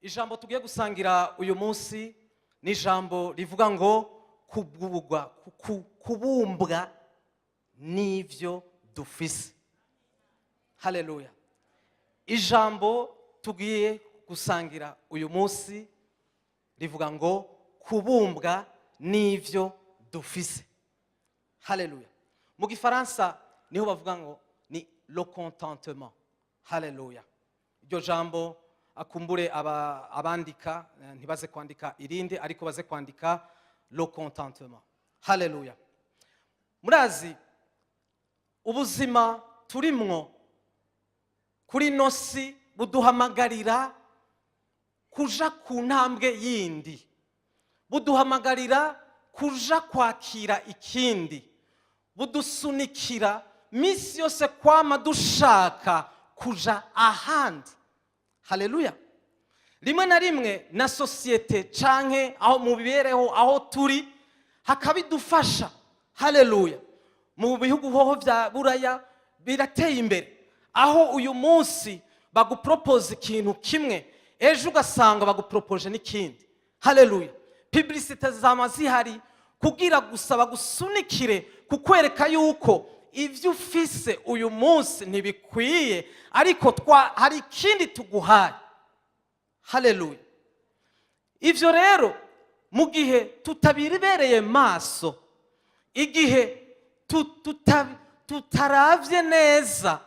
Ijambo tugiye gusangira uyu munsi ni ijambo rivuga ngo kubugwa, kubumbwa n'ivyo dufise. Haleluya! Ijambo tugiye gusangira uyu munsi rivuga ngo kubumbwa n'ivyo dufise. Haleluya! Mu Gifaransa niho bavuga ngo ni le contentement. Haleluya! Iryo jambo akumbure abandika ntibaze kwandika irindi, ariko baze kwandika le contentement. Haleluya! Murazi ubuzima turimwo kuri ino si buduhamagarira kuja ku ntambwe yindi, buduhamagarira kuja kwakira ikindi, budusunikira minsi yose kwama dushaka kuja ahandi. Haleluya! Rimwe na rimwe na sosiyete canke aho mu bibereho aho turi hakabidufasha. Haleluya! Mu bihugu hoho vya Buraya birateye imbere, aho uyu munsi baguporopoza ikintu kimwe, ejo ugasanga baguporopoje n'ikindi. Haleluya! Publicité zama zihari kugira gusa bagusunikire kukwereka yuko ibyo ufise uyu munsi ntibikwiye, ariko hari ikindi tuguhaye. Haleluya! Ibyo rero mu gihe tutabibereye maso, igihe tutaravye neza,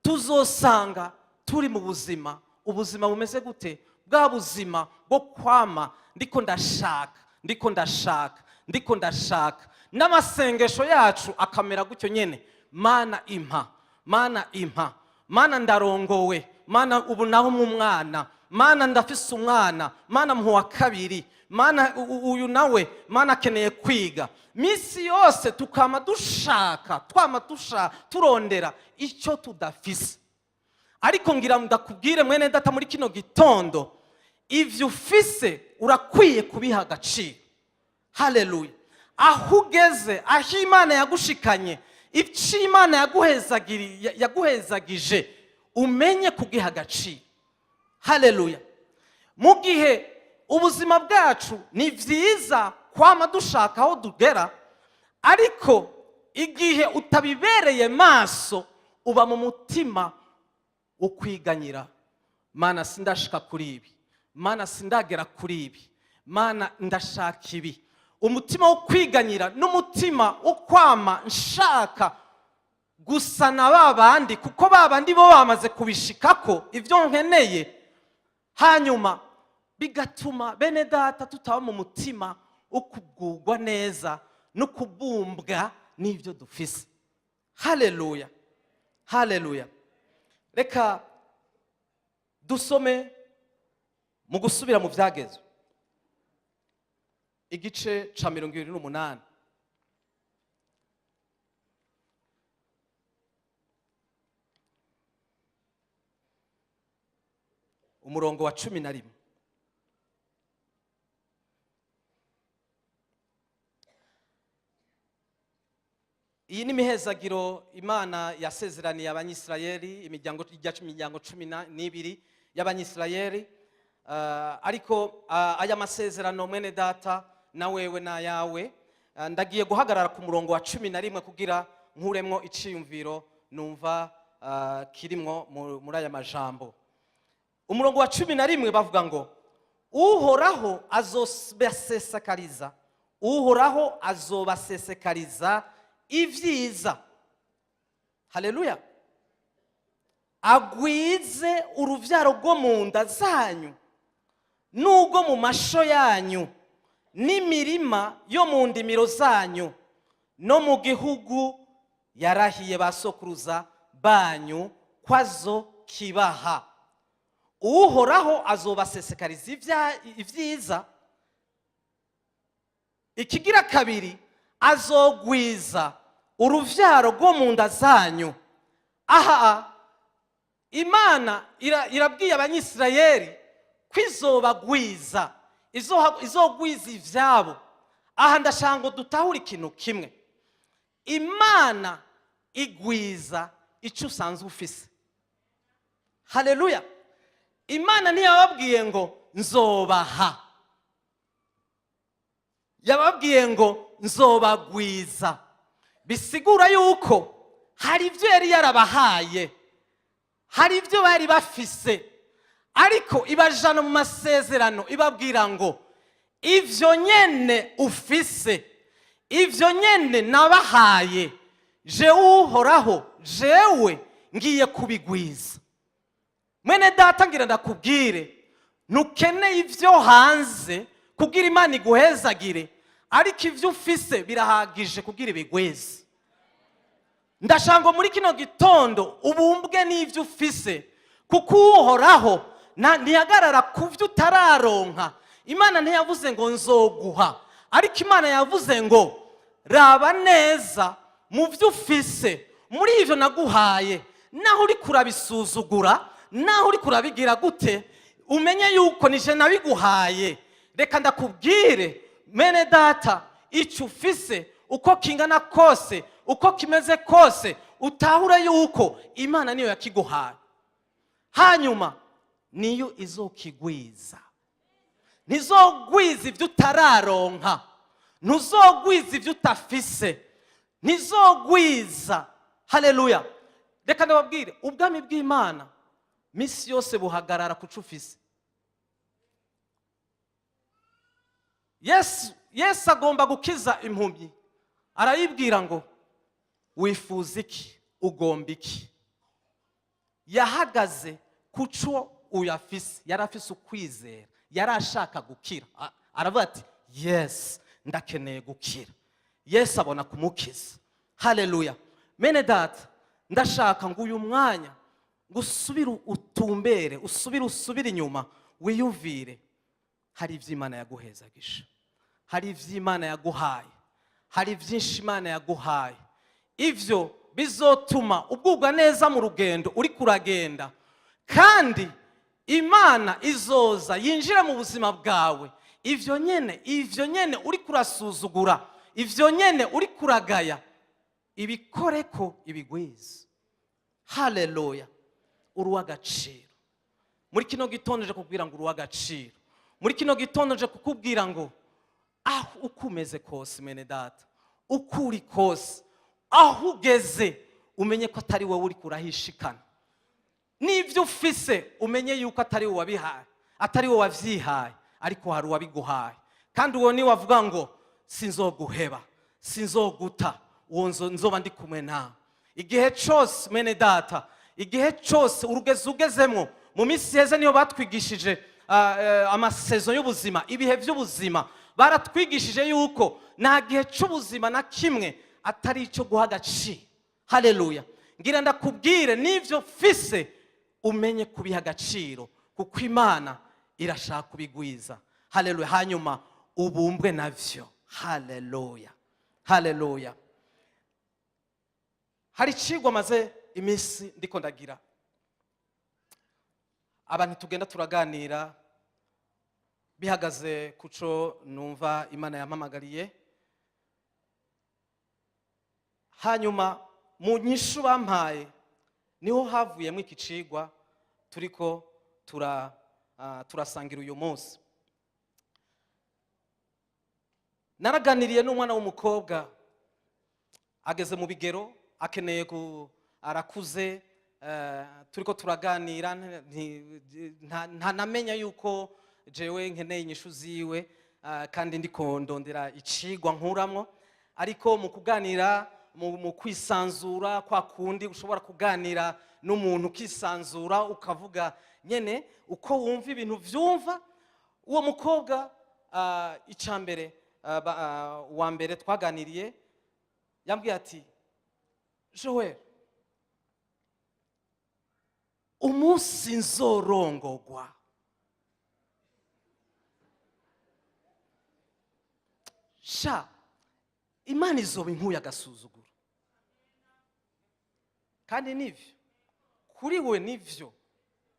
tuzosanga turi mu buzima. Ubuzima bumeze gute? Bwa buzima bwo kwama ndiko ndashaka, ndiko ndashaka, ndiko ndashaka, n'amasengesho yacu akamera gutyo nyene: "Mana impa, Mana impa, Mana ndarongowe, Mana ubu naho mu mwana, Mana ndafise umwana, Mana mpuwa kabiri, Mana uyu nawe, Mana akeneye kwiga." Minsi yose tukama dushaka, twama dushaka, turondera icyo tudafise. Ariko ngira ndakubwire, mwene data, muri kino gitondo, ivyo ufise urakwiye kubiha agaciro. Haleluya! Aho ugeze, aho Imana yagushikanye, icyo Imana yaguhezagije, umenye kugiha agaciro. Haleluya! Mu gihe ubuzima bwacu ni byiza kwama dushaka aho tugera, ariko igihe utabibereye maso uba mu mutima wo kwiganyira: "Mana, sindashika kuri ibi, Mana, sindagera kuri ibi, Mana, ndashaka ibi." Umutima wo kwiganyira n'umutima wo kwama nshaka gusa na ba bandi, kuko ba bandi bo bamaze kubishikako ibyo nkeneye. Hanyuma bigatuma, bene data, tutaba mu mutima wo kugubwa neza no kubumbwa n'ibyo dufise. Haleluya, haleluya! Reka dusome mu Gusubira mu Byagezwe, igice ca 28. Umurongo wa 11. Iyi ni imihezagiro Imana yasezeraniye Abanyisirayeli, imiryango ijya, imiryango 12 y'Abanyisirayeli. Ariko aya masezerano, mwene data, na wewe n'ayawe. Ndagiye guhagarara ku murongo wa 11 kugira nkuremwo iciyumviro numva kirimwo muri aya majambo. Umurongo wa 11 bavuga ngo: "Uhoraho azobasesakariza, Uhoraho azobasesekariza ibyiza." Haleluya! "Agwize urubyaro rwo mu nda zanyu n'ubwo mu masho yanyu n'imirima yo mu ndimiro zanyu, no mu gihugu yarahiye ba sokuruza banyu ko azokibaha." Uhoraho azobasesekariza ibyiza. Ikigira kabiri, azogwiza uruvyaro rwo mu nda zanyu. Aha Imana irabwiye Abanyisirayeli ko izobagwiza, izogwiza ivyabo. Aha ndashaka ngo dutahure ikintu kimwe: Imana igwiza icyo usanzwe ufise. Haleluya! Imana ntiyababwiye ngo nzobaha, yababwiye ngo nzobagwiza. Bisigura yuko hari ibyo yari yarabahaye, hari ibyo bari bafise, ariko ibajana mu masezerano, ibabwira ngo ivyo nyene ufise, ivyo nyene nabahaye, jewe Uhoraho, jewe ngiye kubigwiza. Mwene data, ngira ndakubwire, ntukeneye ibyo hanze kugira Imana iguhezagire, ariko ibyo ufise birahagije kugira ibigwize. Ndashaka ngo muri kino gitondo ubumbwe n'ibyo ufise, kuko Uhoraho ntihagarara ku byo utararonka. Imana ntiyavuze ngo nzoguha, ariko Imana yavuze ngo raba neza mu byo ufise, muri ibyo naguhaye, naho uri kurabisuzugura, naho uri kurabigira gute, umenye yuko nije nabiguhaye. Reka ndakubwire, mene data, icyo ufise uko kingana kose, uko kimeze kose, utahure yuko Imana niyo yakiguhaye, hanyuma niyo izokigwiza. Ntizogwiza ibyo utararonka, ntuzogwiza ibyo utafise, ntizogwiza. Haleluya! Reka ndababwire, ubwami bw'Imana minsi yose buhagarara ku cyo ufise. Yesu agomba gukiza impumyi, arayibwira ngo wifuza iki? Ugomba iki? Yahagaze ku cyo uyafise. Yari afise ukwizera, yari ashaka gukira. Aravuga ati: "Yes, ndakeneye gukira." Yesu abona kumukiza. Haleluya! Mene data, ndashaka ngo uyu mwanya ngo usubire utumbere, usubire inyuma, wiyumvire hari ibyo Imana yaguhezagisha, hari ibyo Imana yaguhaye, hari byinshi Imana yaguhaye. Ibyo bizotuma ubwubwa neza mu rugendo uri kuragenda, kandi Imana izoza yinjire mu buzima bwawe. Ibyo nyene uri kurasuzugura, ibyo nyene uri kuragaya, ibikore ko ibigwiza. Haleluya! Uri uw'agaciro. Muri kino gitondo nje kukubwira ngo uri uw'agaciro. Muri kino gitondo nje kukubwira ngo aho uko umeze kose, mene data, uko uri kose, aho ugeze, umenye ko atari wowe uri kurahishikana. N'ibyo ufise, umenye yuko atari wowe wabihaye, atari wowe wabyihaye, ariko hari uwabiguhaye, kandi uwo niwe avuga ngo sinzoguheba, sinzoguta, uwo nzoba ndi kumwe nawe igihe cyose. Mene data, igihe cyose urugezi ugezemo, mu minsi iheze niyo batwigishije ama saisons y'ubuzima, ibihe by'ubuzima. Baratwigishije yuko nta gihe cy'ubuzima na kimwe atari icyo guha agaciro. Haleluya! Ngira ndakubwire, n'ibyo fise umenye kubiha agaciro, kuko Imana irashaka kubigwiza. Haleluya! Hanyuma ubumbwe navyo. Haleluya, haleluya! Hari icigwa maze iminsi ndiko ndagira abantu, tugenda turaganira, bihagaze kuco numva Imana yampamagariye. Hanyuma mu nyishu bampaye niho havuyemo iki cigwa turiko turasangira uyu munsi. Naraganiriye n'umwana w'umukobwa ageze mu bigero, akeneye ku arakuze. Turiko turaganira, ntanamenya yuko jewe nkeneye inyishu ziwe, kandi ndiko ndondera icigwa nkuramwo. Ariko mu kuganira, mu kwisanzura kwa kundi ushobora kuganira n'umuntu ukisanzura, ukavuga nyene uko wumva ibintu vyumva. Uwo mukobwa, icya mbere, uwa mbere twaganiriye yambwiye ati: "Joel, umunsi nzorongogwa, sha, Imana izoba inkuye agasuzuguro." Kandi nivyo, kuri we nivyo.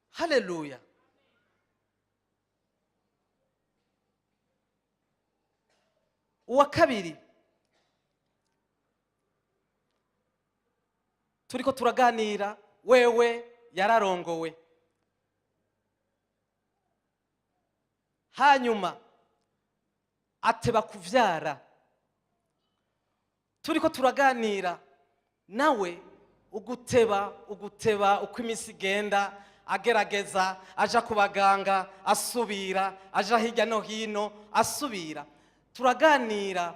Haleluya! Uwa kabiri turiko turaganira, wewe yararongowe. Hanyuma ateba kuvyara. Turiko turaganira nawe, uguteba uguteba, uko iminsi igenda, agerageza, aja ku baganga, asubira, aja hirya no hino, asubira. Turaganira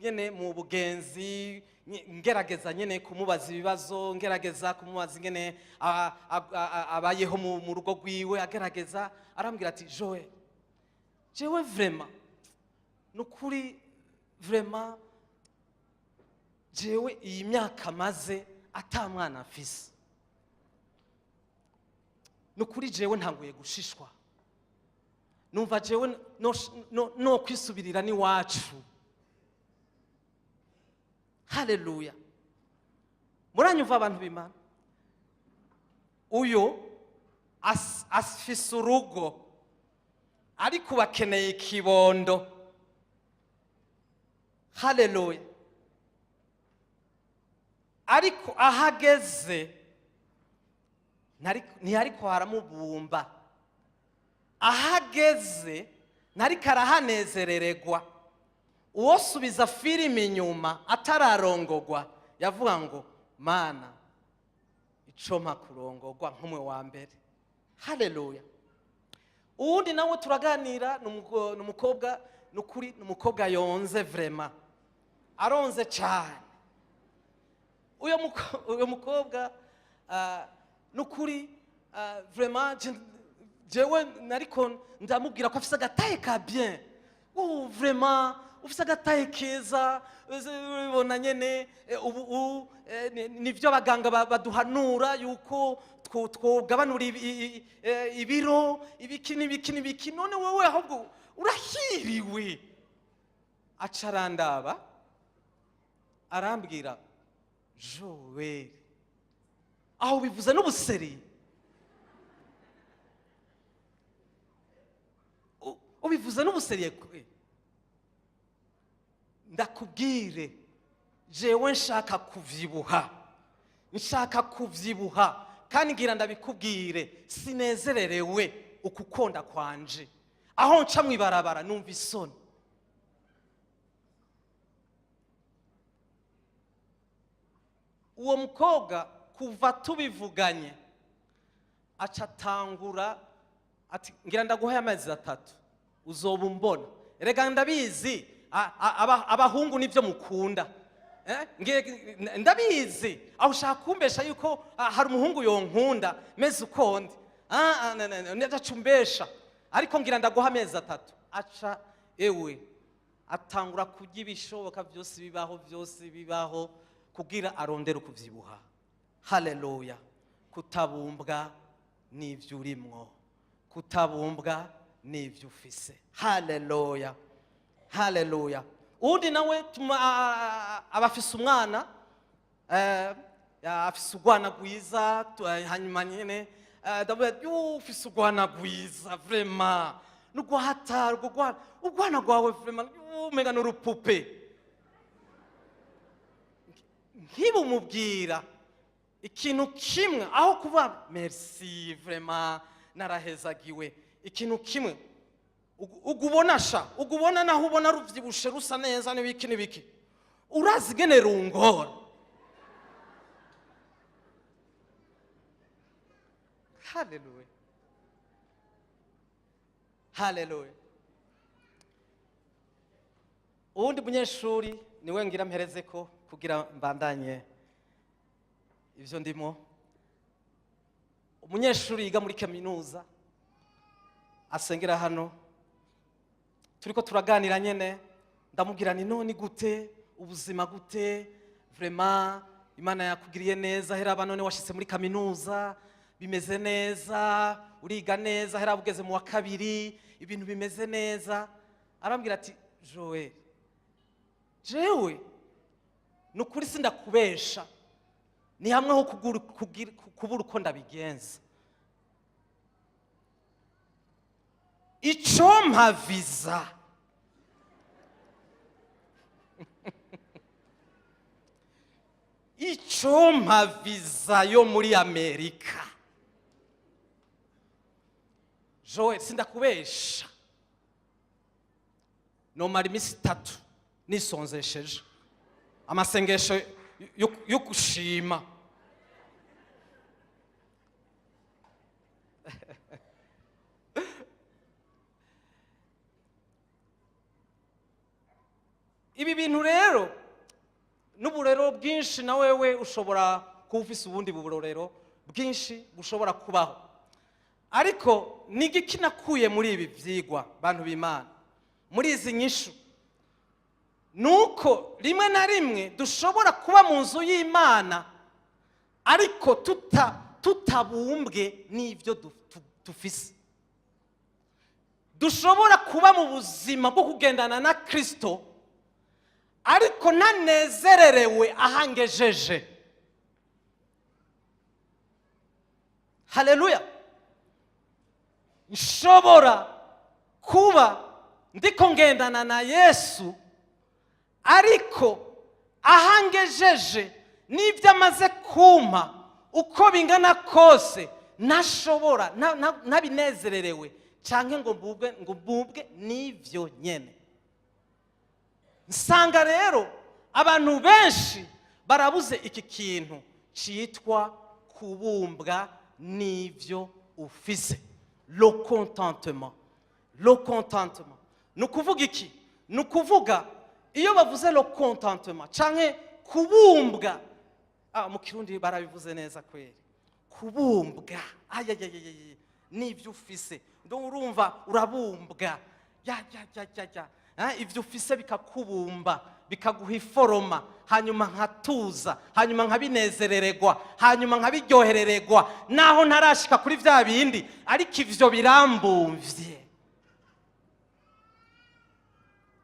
nyene mu bugenzi, ngerageza nyene kumubaza ibibazo, ngerageza kumubaza ingene abayeho mu rugo rwiwe. Agerageza arambwira ati: "Joel, jewe vraiment, nukuri vraiment, jewe iyi myaka maze ata mwana mfise, nukuri jewe ntanguye gushishwa, numva jewe no kwisubirira n'iwacu." Haleluya! Muranyumva, abantu b'Imana? Uyo afise urugo, ariko bakeneye ikibondo. Haleluya! Ariko ahageze ntiyariko haramubumba, ahageze ntariko arahanezerererwa. Uwosubiza filime inyuma atararongogwa, yavuga ngo: "Mana, icompa kurongogwa nk'umwe wa mbere." Haleluya! Uwundi nawe turaganira, ni umukobwa, ni ukuri ni umukobwa yonze, vraiment aronze cyane. Uyo mukobwa, ni ukuri, vraiment jewe nariko ndamubwira ko afise aga taille ka bien. Oh, vraiment ufise aga taille keza, ubona nyene, ubu nivyo abaganga baduhanura yuko twogabanura ibiro, ibiki n'ibiki n'ibiki. None wewe ahubwo urahiriwe. Aca arandaba, arambwira: "Joel, aho bivuze n'ubu sérieux, ubivuze n'ubu sérieux kwe? Ndakubwire, jewe nshaka kuvyibuha, nshaka kuvyibuha, kandi ngira ndabikubwire, sinezererewe ukukonda kwanje. Aho nca mw'ibarabara numva isoni." Uwo mukobwa, kuva tubivuganye, aca atangura ati: "Ngira ndaguhaye amezi 3, uzoba umbona. Erega ndabizi, abahungu nibyo mukunda. Ndabizi, aho ushaka kumbesha yuko hari umuhungu yonkunda meze ukondi. Ndaca umbesha, ariko ngira ndaguha amezi 3." Aca ewe atangura kurya ibishoboka byose bibaho, byose bibaho, kugira arondere ukuvyibuha. Haleluya! Kutabumbwa n'ibyo urimwo, kutabumbwa n'ibyo ufise. Haleluya, haleluya! Uwundi nawe aba afise umwana, afise urwana rwiza. Hanyuma nyene ndavuga ati: "Yu, ufise urwana rwiza, vraiment nurwahatari urwo rwana, urwana rwawe vraiment, yu, umenga n'urupupe." Nkibumubwira ikintu kimwe, aho kuba "Merci, vraiment narahezagiwe", ikintu kimwe ugubona sha, ugubona naho ubona ruvyibushe, rusa neza, n'ibiki n'ibiki, urazi ingene rungora. Haleluya, haleluya! Uwundi munyeshuri niwe ngira mpereze ko kugira mbandanye ivyo ndimo. Umunyeshuri yiga muri kaminuza, asengera hano. Turiko turaganira nyene, ndamubwira ni: "None gute ubuzima, gute? Vraiment Imana yakugiriye neza, hera none washitse muri kaminuza, bimeze neza, uriga neza, hera ugeze mu wa kabiri, ibintu bimeze neza." Arambwira ati: "Joel, jewe ni ukuri sindakubesha, ni hamwe ho kubura uko ndabigenza. Icompa visa icompa visa yo muri Amerika." Joel, sindakubesha, nomara iminsi 3 nisonzesheje amasengesho yo gushima. Ibi bintu rero n'uburero bwinshi, na wewe ushobora kuba ufise ubundi burorero bwinshi bushobora kubaho. Ariko ni igiki nakuye muri ibi byigwa, bantu b'Imana, muri izi nyishu? Ni uko rimwe na rimwe dushobora kuba mu nzu y'Imana, ariko tutabumbwe n'ibyo dufise. Dushobora kuba mu buzima bwo kugendana na Kirisito, ariko ntanezererewe ahangejeje. Haleluya! Nshobora kuba ndiko ngendana na Yesu, ariko ahangejeje n'ibyo amaze kumpa uko bingana kose, ntashobora ntabinezererewe cyangwa ngo mbubwe n'ibyo nyene. Nsanga rero abantu benshi barabuze iki kintu cyitwa kubumbwa n'ibyo ufise, le contentement. Le contentement ni ukuvuga iki? Ni ukuvuga, iyo bavuze le contentement canke kubumbwa, mu Kirundi barabivuze neza kweri, kubumbwa ayayayayay n'ibyo ufise. Ndo urumva urabumbwa ya ya ya ya ya. Ibyo ufise bikakubumba, bikaguha iforoma, hanyuma nkatuza, hanyuma nkabinezerererwa, hanyuma nkabiryoherererwa, naho ntarashika kuri bya bindi, ariko ivyo birambumvye.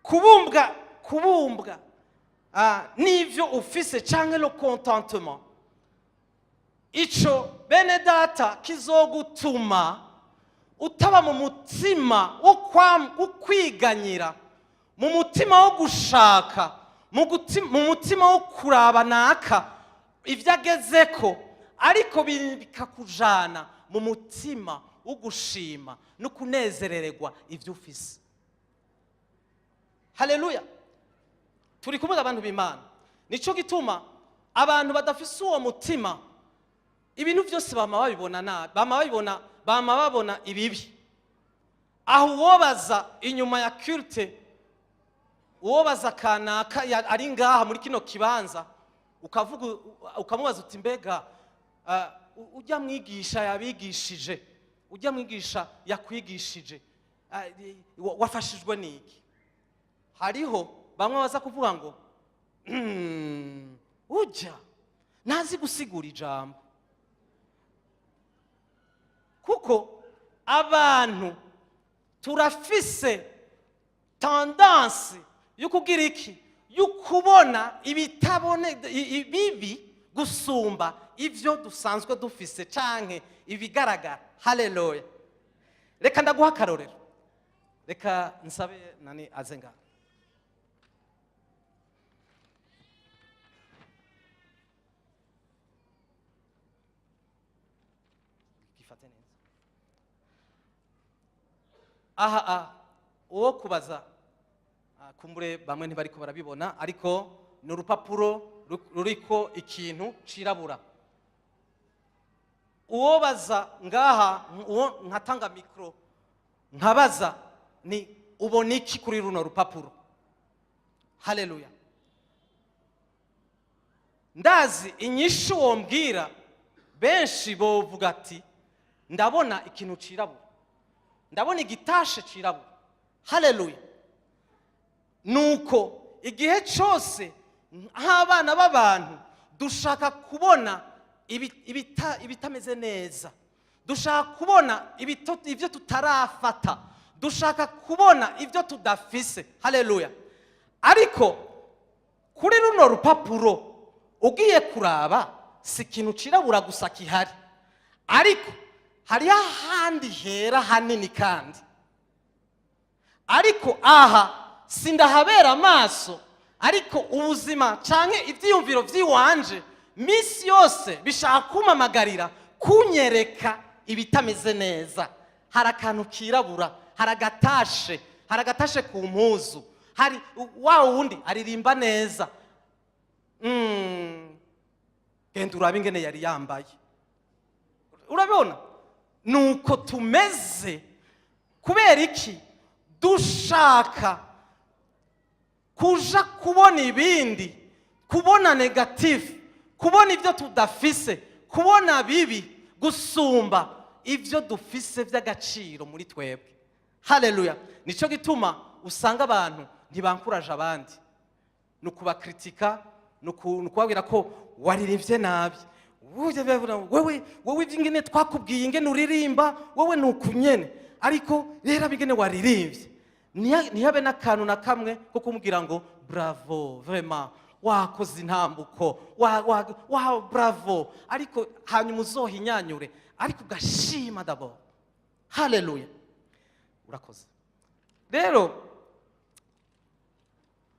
Kubumbwa n'ivyo ufise canke le contentement, ico, bene data, kizogutuma utaba mu mutima wo kwiganyira, mu mutima wo gushaka, mu mutima wo kuraba naka ibyo agezeko, ariko bikakujana mu mutima wo gushima no kunezerererwa ibyo ufise. Haleluya! Turi kumwe, abantu b'Imana? Nico gituma abantu badafise uwo mutima, ibintu byose bama babibona nabi, bama babibona, bama babona ibibi. Aho uwobaza inyuma ya culte, uwobaza kanaka ari ngaha muri kino kibanza, ukavuga, ukamubaza uti: "Mbega ujya mwigisha yabigishije, ujya mwigisha yakwigishije, wafashijwe n'iki?" Hariho bamwe baza kuvuga ngo: Ujya ntazi gusigura ijambo." Kuko abantu turafise tendance yo kugira iki? Yo kubona ibitabone, ibibi gusumba ibyo dusanzwe dufise canke ibigaragara. Haleluya! Reka ndaguha akarorero. Reka nsabe nani aze ngaha. Gifate neza aha. Uwo kubaza, kumbure bamwe ntibariko barabibona, ariko ni urupapuro ruriko ikintu cirabura. Uwo baza ngaha, uwo nkatanga micro nkabaza ni: "Ubona iki kuri runo rupapuro?" Haleluya! Ndazi inyishu wombwira. Benshi bovuga ati: "Ndabona ikintu cirabura, ndabona igitache cirabura." Haleluya! Nuko igihe cyose nk'abana b'abantu dushaka kubona ibitameze neza, dushaka kubona ibyo tutarafata, dushaka kubona ibyo tudafise. Haleluya! Ariko kuri runo rupapuro ugiye kuraba, si ikintu cirabura gusa kihari, ariko hariho ahandi hera hanini. Kandi ariko aha sindahabera amaso, ariko ubuzima canke ivyiyumviro vy'iwanje misi yose bishaka kumpamagarira kunyereka ibitameze neza. Hari akantu kirabura, hari agatache, hari agatache ku mpuzu, hari wa wundi aririmba neza. Genda urabe ingene yari yambaye. Urabona nuko tumeze. Kubera iki? Dushaka kuja kubona ibindi, kubona négatif, kubona ibyo tudafise, kubona bibi gusumba ibyo dufise by'agaciro muri twebwe. Haleluya! Nicyo gituma usanga abantu ntibankuraje abandi, ni ukubakritika, ni ukubabwira ko waririmbye nabi. Wewe, wowe, ibyo ingene twakubwiye ingene uririmba, wowe ni uku nyene, ariko rero ingene waririmbye. Ntihabe n'akantu na kamwe ko kumubwira ngo bravo, vraiment wakoze intambuko wa bravo, ariko hanyuma uzohinyanyure, ariko ugashima d'abord. Haleluya! Urakoze. Rero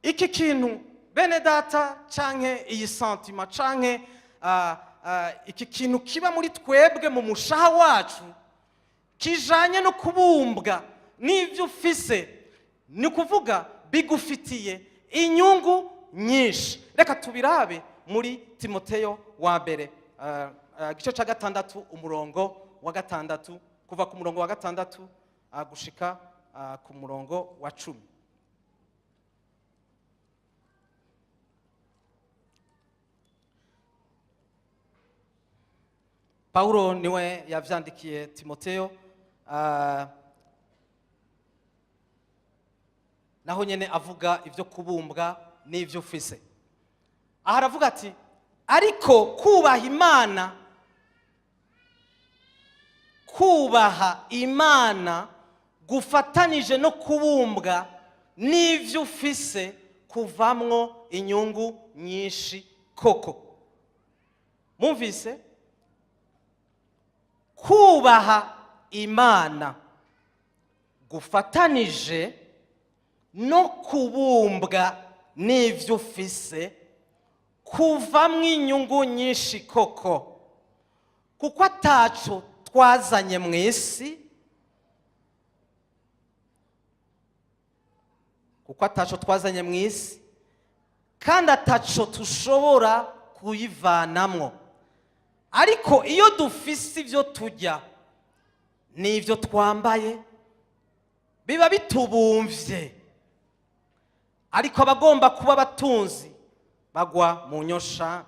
iki kintu, bene data, canke iyi sentiment, canke iki kintu kiba muri twebwe mu mushaha wacu kijanye no kubumbwa n'ibyo ufise, ni ukuvuga bigufitiye inyungu nyinshi. Reka tubirabe muri Timoteyo wa mbere, igice cya 6, umurongo wa 6, kuva ku murongo wa 6 gushika ku murongo wa 10. Pawulo niwe yavyandikiye Timoteyo, naho nyene avuga ibyo kubumbwa n'ibyo ufise. Aha aravuga ati: ariko kubaha Imana, kubaha Imana gufatanije no kubumbwa n'ibyo ufise kuvamwo inyungu nyinshi koko. Mumvise? Kubaha Imana gufatanije no kubumbwa n'ibyo ufise kuvamwo inyungu nyinshi koko, kuko ataco twazanye mu isi, kuko ataco twazanye mu isi, kandi ataco tushobora kuyivanamwo. Ariko iyo dufise ibyo turya n'ibyo twambaye, biba bitubumvye. Ariko abagomba kuba abatunzi bagwa mu nyosha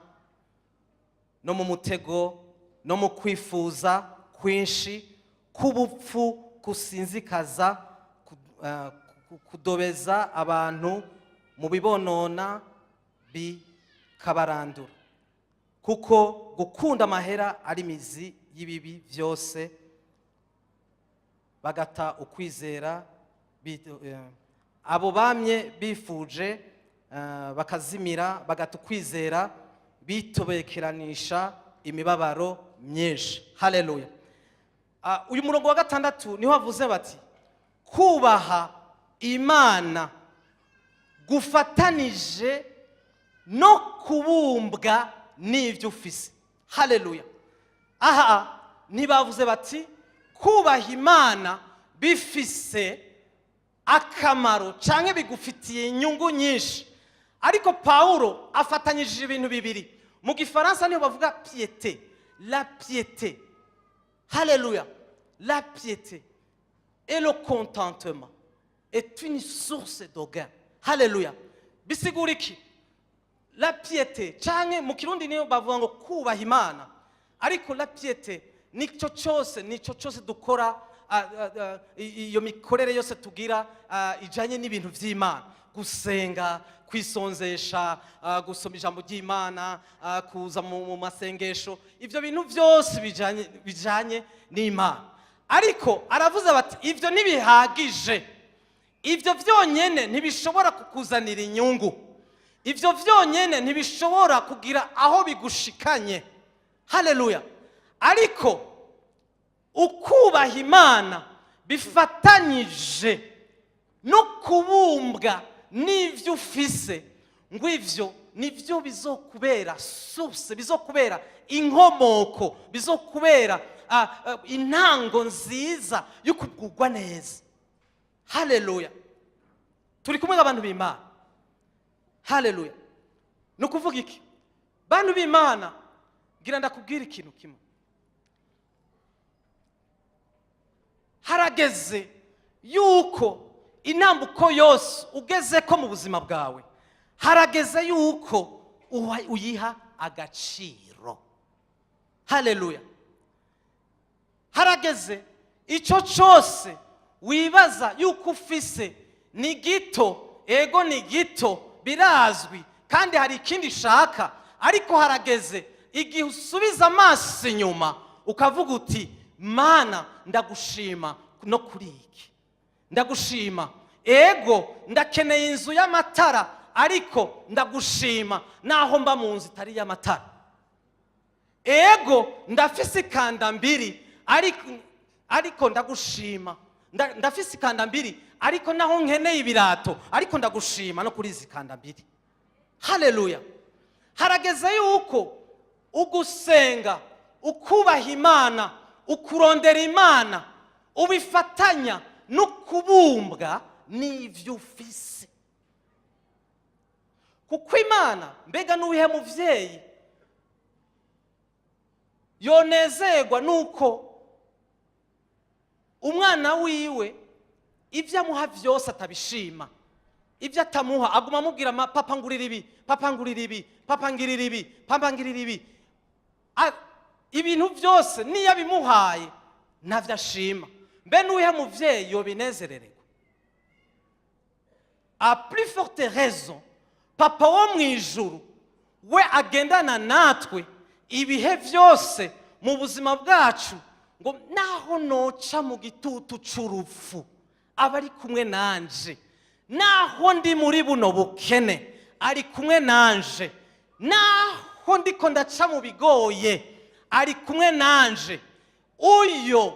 no mu mutego no mu kwifuza kwinshi k'ubupfu kusinzikaza, kudobeza abantu mu bibonona bikabarandura, kuko gukunda amahera ari imizi y'ibibi byose. Bagata ukwizera, abo bamye bifuje, bakazimira, bagata ukwizera, bitobekeranisha imibabaro myinshi. Haleluya! Uyu murongo wa 6 niho bavuze bati: kubaha Imana gufatanije no kubumbwa n'ibyo ufise. Haleluya! Aha ntibavuze bati kubaha Imana bifise akamaro cyangwa bigufitiye inyungu nyinshi, ariko Pawulo afatanyije ibintu bibiri. Mu Gifaransa niho bavuga piété, la piété. Haleluya! La piété et le contentement est une source de gain. Haleluya! Bisigura iki? La piété, canke mu Kirundi niyo bavuga ngo kubaha Imana, ariko la piété nico cyose dukora, iyo mikorere yose tugira ijanye n'ibintu vy'Imana: gusenga, kwisonzesha, gusoma ijambo ry'Imana, kuza mu masengesho, ivyo bintu byose bijanye n'Imana. Ariko aravuze bati ivyo ntibihagije, ivyo byonyene ntibishobora kukuzanira inyungu, ivyo byonyene ntibishobora kugira aho bigushikanye. Haleluya! Ariko ukubaha Imana bifatanyije no kubumbwa n'ibyo ufise, ngo ivyo nibyo bizokubera source, bizokubera inkomoko, bizokubera Intango nziza yo kugubwa neza. Haleluya! Turi kumwe n'abantu b'Imana. Haleluya! Ni ukuvuga iki, bantu b'Imana? Ngira ndakubwira ikintu kimwe. Harageze yuko intambuko yose ugeze ko mu buzima bwawe, harageze yuko uyiha agaciro. Haleluya! Harageze icyo cyose wibaza yuko ufise ni gito. Ego, ni gito, birazwi, kandi hari ikindi ushaka, ariko harageze igihe usubiza amaso inyuma ukavuga uti: "Mana, ndagushima no kuri iki, ndagushima. Ego, ndakeneye inzu y'amatara, ariko ndagushima naho mba mu nzu itari iy'amatara. Ego, ndafise ikandambiri, ariko ndagushima. Ndafise ikandambiri, ariko naho nkeneye ibirato, ariko ndagushima no kuri izi kandambiri." Haleluya! Harageze yuko ugusenga, ukubaha Imana, ukurondera Imana, ubifatanya no kubumbwa n'ibyo ufise, kuko Imana, mbega n'uwihe muvyeyi yonezerwa nuko umwana wiwe ibyo amuha byose atabishima, ibyo atamuha aguma amubwira: "Papa, ngurira ibi, papa, ngurira ibi, papa, ngirira ibi, papa, ngirira ibi"? Ibintu byose niyo abimuhaye ntabyo ashima. Mbe n'uwihe muvyeyi yobinezerererwa? À plus forte raison Papa wo mu ijuru, we agendana natwe ibihe byose mu buzima bwacu, ngo naho noca mu gitutu c'urupfu aba ari kumwe nanje, naho ndi muri buno bukene ari kumwe nanje, naho ndiko ndaca mu bigoye ari kumwe nanje. Uyo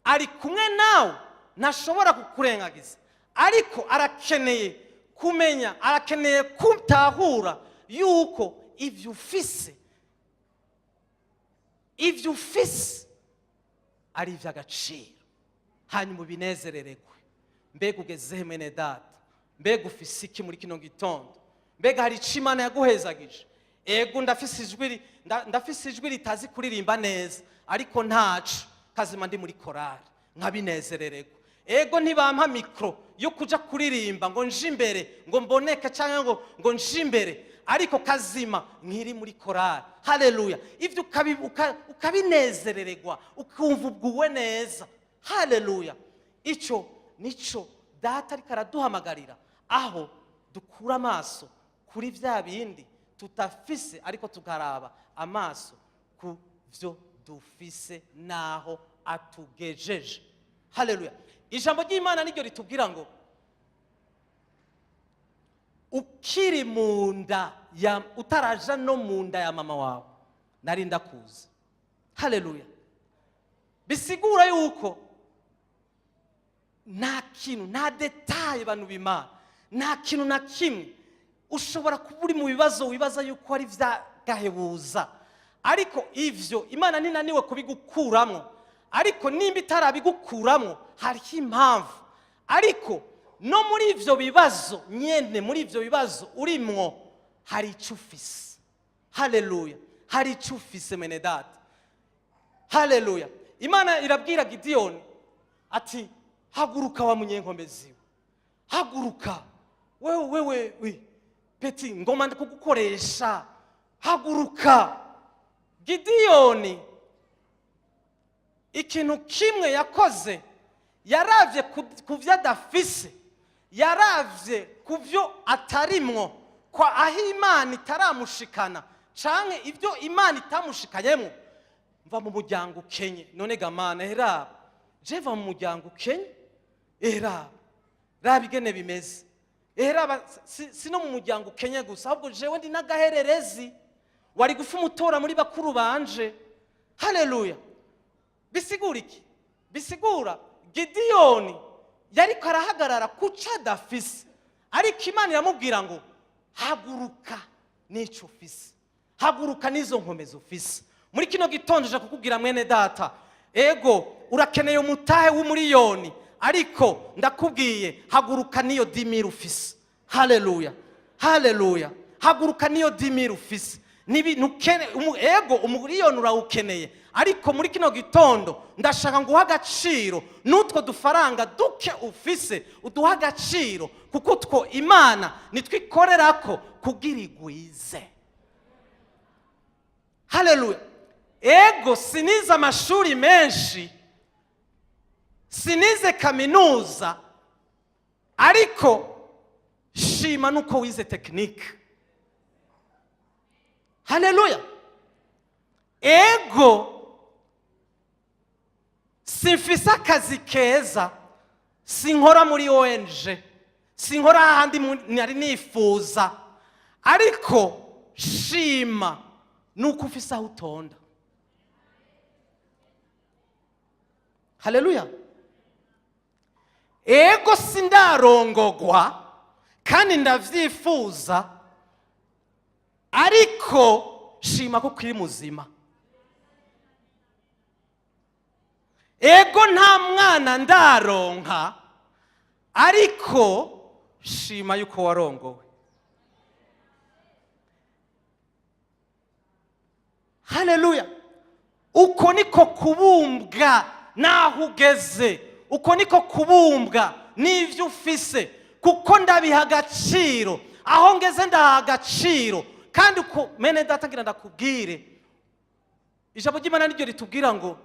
ari kumwe nawe, ntashobora kukurengagiza, ariko arakeneye kumenya, arakeneye kutahura yuko ibyo ufise ari iby'agaciro, hanyuma ubinezerererwe. Mbega ugezehe, mwene data? Mbega ufise iki muri kino gitondo? Mbega hari icyo Imana yaguhezagije? Ego, ndafise ijwi ritazi kuririmba neza, ariko ntaco, kazima ndi muri korari nkabinezerererwa. Ego, ntibampa micro yo kuja kuririmba ngo nje imbere, ngo mboneke, cyangwa ngo nje imbere, ariko kazima nkiri muri korari. Haleluya! Ibyo ukabinezerererwa, ukumva ubwuwe neza. Haleluya! Icyo nico Data ariko araduhamagarira, aho dukura amaso kuri bya bindi tutafise, ariko tukaraba amaso ku byo dufise naho atugejeje. Haleluya! Ijambo ry'Imana niryo ritubwira ngo ukiri mu nda ya, utaraja no mu nda ya mama wawe, nari ndakuzi. Haleluya! Bisigura yuko nta kintu, nta détail, bantu b'Imana, nta kintu na kimwe. Ushobora kuba uri mu bibazo wibaza yuko ari gahebuza, ariko ivyo Imana ntinaniwe kubigukuramo. Ariko nimba itarabigukuramo, hariho impamvu. Ariko no muri ivyo bibazo nyene, muri ivyo bibazo urimwo, hari icyo ufise. Haleluya! Hari icyo ufise, mene data. Haleluya! Imana irabwira Gidiyoni ati: "Haguruka, wa munyenkomezi we, haguruka wewe, wewe we petit, ngoma kugukoresha, haguruka." Gidiyoni ikintu kimwe yakoze, yaravye ku vyo adafise, yaravye ku vyo atarimwo, kwa aho Imana itaramushikana canke ibyo Imana itamushikanyemo. "Mva mu muryango ukenye, none gamana eraba je va mu muryango ukenye, eraba raba ingene bimeze, eraba si no mu muryango ukenye gusa, ahubwo jewe ndi n'agahererezi, wari gufa umutora muri bakuru banje." Haleluya! Bisigura iki? Bisigura Gidiyoni yariko arahagarara kuco adafise, ariko Imana iramubwira ngo: "Haguruka n'ico ufise, haguruka n'izo nkomezi ufise." Muri kino gitondo uje kukubwira, mwene data. Ego, urakeneye umutahe w'umuriyoni, ariko ndakubwiye, haguruka niyo 10 000 ufise. Haleluya, haleluya! Haguruka niyo 10 000 ufise. Ego, umuriyoni urawukeneye, ariko muri kino gitondo ndashaka nguha agaciro n'utwo dufaranga duke ufise, uduha agaciro, kuko utwo Imana nitwikorera ko kugira igwize. Haleluya! Ego, sinize amashuri menshi, sinize kaminuza, ariko shima nuko wize technique. Haleluya! Ego, simfise akazi keza, sinkora muri ONG, sinkora ahandi nari nifuza, ariko shima nuko ufise aho utonda. Haleluya! Ego, sindarongogwa kandi ndavyifuza, ariko shima ko ukiri muzima. Ego, nta mwana ndaronka, ariko shima yuko warongowe. Haleluya! Uko niko kubumbwa n'aho ugeze, uko niko kubumbwa n'ibyo ufise, kuko ndabiha agaciro. Aho ngeze ndaha agaciro. Kandi uko, mene data, ngira ndakubwire, ijambo ry'Imana niryo ritubwira ngo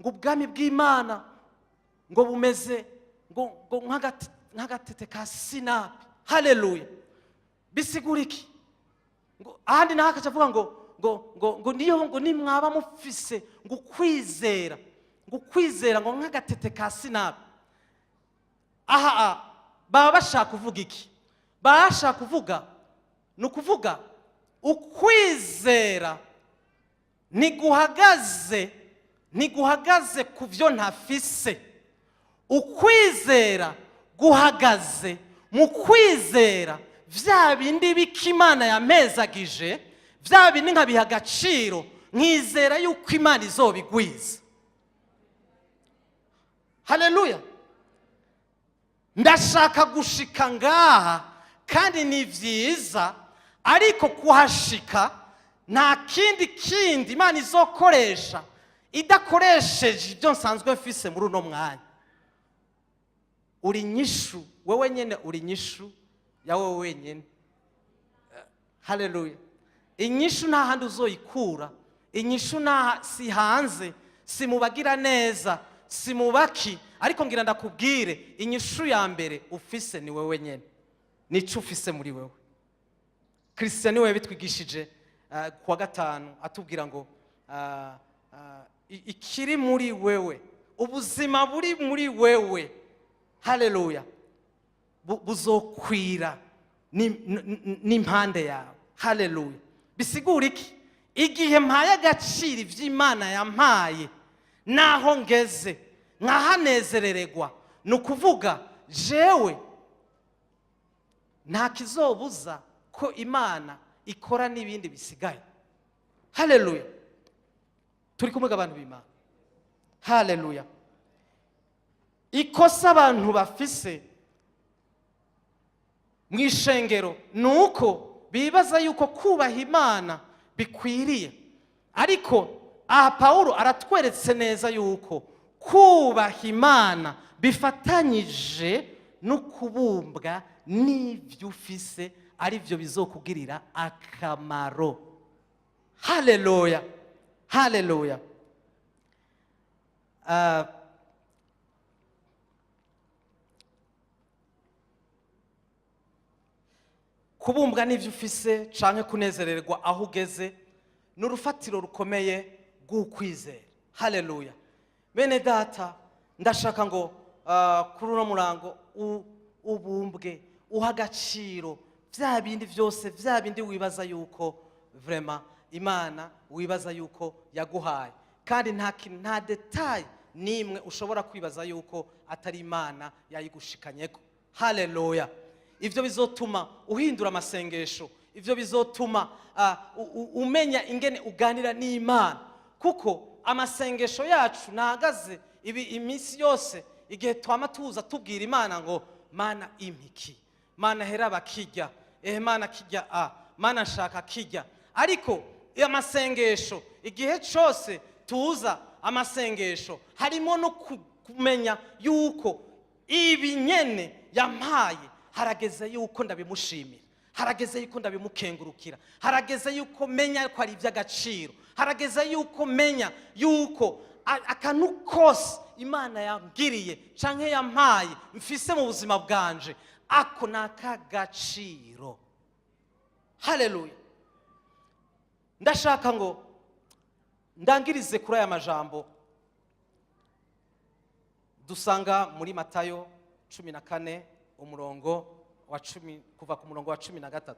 ubwami bw'Imana ngo bumeze ngo nk'agatete ka sinapi. Haleluya! Bisigura iki? Ngo ahandi naho akaca avuga ngo niyo ngo nimwaba mufise ngo ukwizera ngo nk'agatete ka sinapi. Aha baba bashaka kuvuga iki? Baba bashaka kuvuga, ni ukuvuga ukwizera ntiguhagaze ku byo ntafise. Ukwizera guhagaze mu kwizera bya bindi bika Imana yampezagije, bya bindi nkabiha agaciro, nkizera yuko Imana izobigwiza. Haleluya! Ndashaka gushika ngaha kandi ni byiza, ariko kuhashika nta kindi Imana izokoresha idakoresheje ibyo nsanzwe mfise muri uno mwanya. Uri nyishu wewe nyene, uri nyishu ya wowe wenyene. Haleluya! Inyishu nta handi uzoyikura. Inyishu nta si hanze, si mu bagira neza, si mu baki, ariko ngira ndakubwire, inyishu ya mbere ufise ni wewe nyene, nico ufise muri wewe. Christian niwe yabitwigishije kuwa gatanu, atubwira ngo ikiri muri wewe, ubuzima buri muri wewe, haleluya, buzokwira n'impande yawe. Haleluya! Bisigura iki? Igihe mpaye agaciro iby'Imana yampaye naho ngeze nkahanezerererwa, ni ukuvuga jewe nta kizobuza ko Imana ikora n'ibindi bisigaye. Haleluya! Turi kumwe, abantu b'Imana? Haleluya! Ikosa abantu bafise mu ishengero ni uko bibaza yuko kubaha Imana bikwiriye, ariko aha Pawulo aratweretse neza yuko kubaha Imana bifatanyije no kubumbwa n'ibyo ufise, ari byo bizokugirira akamaro. Haleluya, haleluya! Kubumbwa n'ibyo ufise canke kunezererwa aho ugeze ni urufatiro rukomeye rw'ukwizera. Haleluya! Bene data, ndashaka ngo kuri uno murango ubumbwe, uha agaciro bya bindi byose, bya bindi wibaza yuko vraiment Imana wibaza yuko yaguhaye, kandi nta kintu, nta détail n'imwe ushobora kwibaza yuko atari Imana yayigushikanyeko. Haleluya! Ibyo bizotuma uhindura amasengesho, ibyo bizotuma umenya ingene uganira n'Imana, kuko Amasengesho yacu ntahagaze ibi iminsi yose, igihe twama tuza tubwira Imana ngo: "Mana, impiki, Mana, hera bakijya, ehe Mana, kijya, a Mana, nshaka kijya." Ariko amasengesho, igihe cyose tuza amasengesho, harimo no kumenya yuko ibi nyene yampaye, harageze yuko ndabimushimira, harageze yuko ndabimukengurukira, harageze yuko menya ko ari iby'agaciro, harageze yuko menya yuko akantu kose Imana yambwiriye canke yampaye, mfise mu buzima bwanje, ako ni ak'agaciro. Haleluya! Ndashaka ngo ndangirize kuri aya majambo dusanga muri Matayo 14, umurongo wa 10, kuva ku murongo wa 13.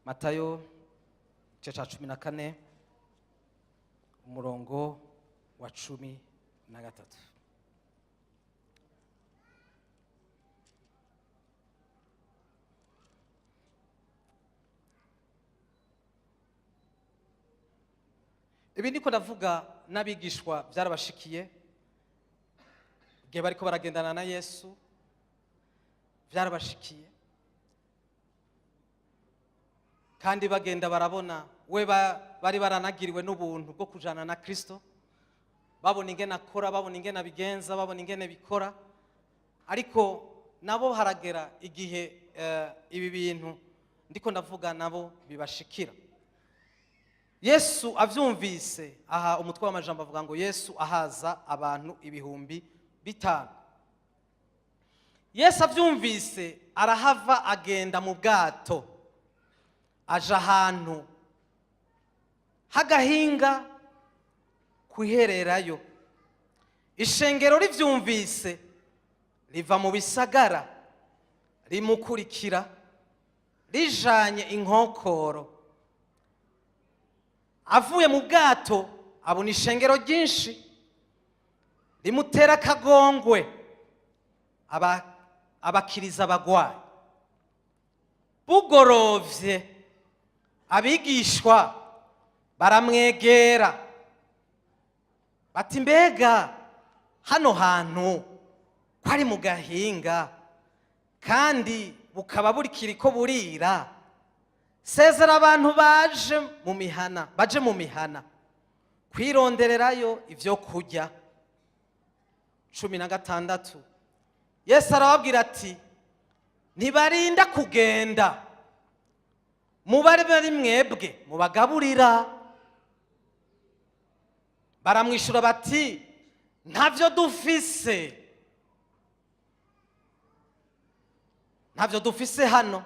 Matayo igice cya 14, umurongo wa 13. Ibi niko ndavuga, n'abigishwa byarabashikiye igihe bariko baragendana na Yesu, byarabashikiye kandi bagenda barabona we bari baranagiriwe n'ubuntu bwo kujana na Kristo, babona ingene akora, babona ingene abigenza, babona ingene bikora. Ariko nabo haragera igihe ibi bintu ndiko ndavuga nabo bibashikira. Yesu abyumvise, aha umutwe w'amajambo avuga ngo: "Yesu ahaza abantu 5000." Yesu abyumvise, arahava, agenda mu bwato, aja ahantu h'agahinga kwihererayo. Ishengero rivyumvise, riva mu bisagara, rimukurikira rijanye inkokoro. Avuye mu bwato, abona ishengero ryinshi, rimutera akagongwe, abakiriza abagwayi. Bugorovye, abigishwa baramwegera bati: "Mbega hano hantu ko ari mu gahinga, kandi bukaba burikiri ko burira, sezera abantu baje mu mihana, baje mu mihana kwirondererayo ibyo kurya." 16, Yesu arababwira ati: "Ntibarinda kugenda, mubare bari mwebwe mubagaburira." Baramwishyura bati: "Ntabyo dufise, ntabyo dufise hano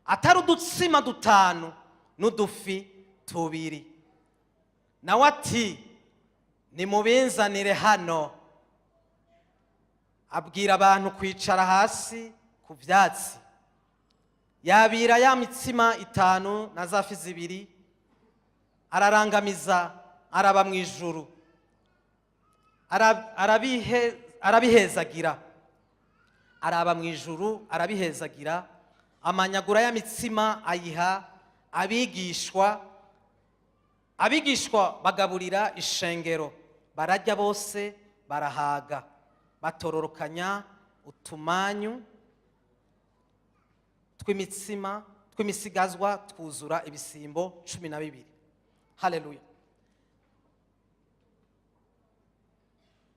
atari udutsima dutanu n'udufi tubiri." Nawe ati: "Nimubinzanire hano." Abwira abantu kwicara hasi ku byatsi, yabira ya mitsima itanu na za fi zibiri, ararangamiza, araba mu ijuru, arabihezagira, araba mu ijuru, arabihezagira, amanyagura ya mitsima, ayiha abigishwa, abigishwa bagaburira ishengero. Bararya bose, barahaga, batororokanya utumanyu tw'imitsima tw'imisigazwa, twuzura ibisimbo 12. Haleluya!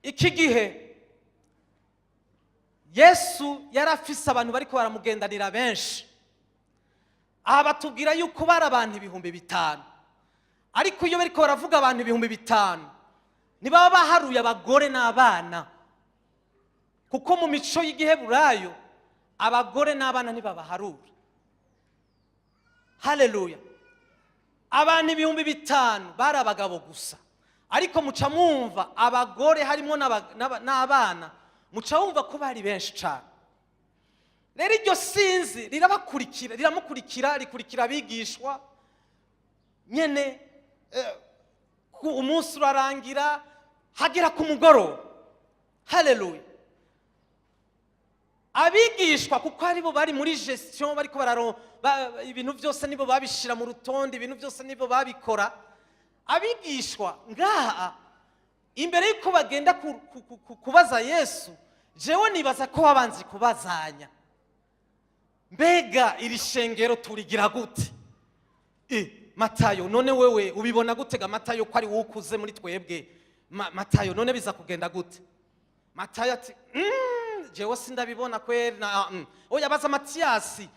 Iki gihe Yesu yari afise abantu bariko baramugendanira benshi. Aha batubwira yuko bari abantu 5000. Ariko iyo bariko baravuga abantu 5000, ntibaba baharuye abagore n'abana, kuko mu mico y'igiheburayo abagore n'abana ntibabaharura. Haleluya! Abantu 5000 bari abagabo gusa, ariko muca mwumva abagore harimo n'abana, muca wumva ko bari benshi cyane. Rero iryo sinzi rirabakurikira, riramukurikira, rikurikira abigishwa nyene. Umunsi urarangira. Hagera ku mugoroba, haleluya, abigishwa, kuko aribo bari muri gestion, bariko bararo ibintu byose nibo babishira mu rutonde, ibintu byose nibo babikora. Abigishwa ngaha, imbere y'uko bagenda kubaza Yesu, jewe nibaza ko babanze kubazanya: "Mbega iri shengero turigira gute?" Matayo, none wewe ubibona gute ga Matayo, ko ari wowe ukuze muri twebwe? Matayo, none biza kugenda gute? Matayo ati: "Jewe sindabibona kweri na Oya, baza Matiyasi.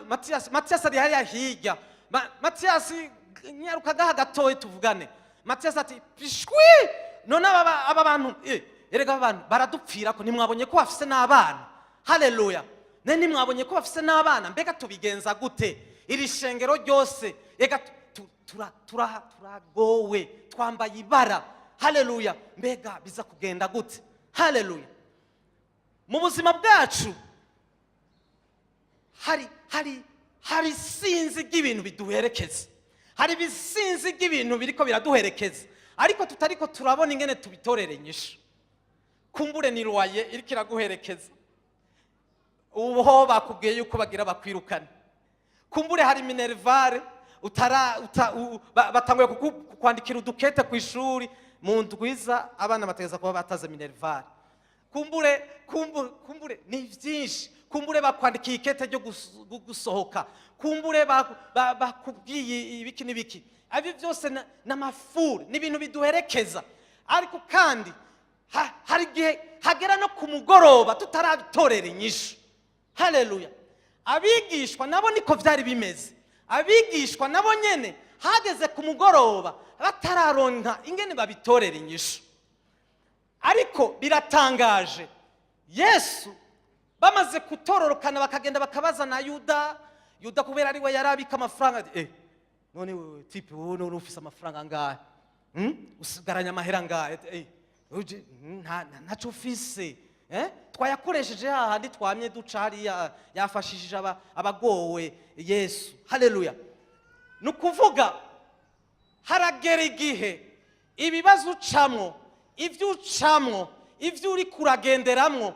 Matiyasi, Matiyasi ari hariya hirya. Matiyasi, nyaruka gaha gatoyi tuvugane." Matiyasi ati: "Pishwi, none aba bantu, erega aba bantu baradupfira, ko ntimwabonye ko bafise n'abana? Haleluya! Ne ntimwabonye ko bafise n'abana? Mbega tubigenza gute? Iri shengero ryose, ega turagowe, twambaye ibara. Haleluya! Mbega biza kugenda gute?" Haleluya! Mu buzima bwacu hari isinzi ry'ibintu biduherekeza, hari ibisinzi ry'ibintu biriko biraduherekeza, ariko tutariko turabona ingene tubitorera inyishu. Kumbure ni loyer iriko iraguherekeza, ubu ho bakubwiye yuko bagira bakwirukane. Kumbure hari minerval utara batanguye kwandikira udukete ku ishuri. Mu ndwiza abana bategeza kuba bataze minerval. Kumbure ni byinshi. Kumbure bakwandikiye ikete ryo gusohoka. Kumbure bakubwiye ibiki n'ibiki. Ibyo byose n'amafuri, ni ibintu biduherekeza. Ariko kandi hari igihe hagera no ku mugoroba tutarabitorera inyishu. Haleluya! Abigishwa nabo niko byari bimeze. Abigishwa nabo nyene hageze ku mugoroba batararonka ingene babitorera inyishu. Ariko biratangaje, Yesu bamaze kutororokana, bakagenda bakabaza na Yuda. Yuda, kubera ari we yari abika amafaranga, ati: "None wewe type, wowe none ufise amafaranga angahe? Usigaranye amahera angahe?" Ati: "Uje, ntaco ufise, eh? Twayakoresheje hahandi twamye duca hariya, yafashishije abagowe Yesu." Haleluya! Ni ukuvuga haragera igihe ibibazo ucamwo, ibyo ucamwo, ibyo uri kuragenderamwo,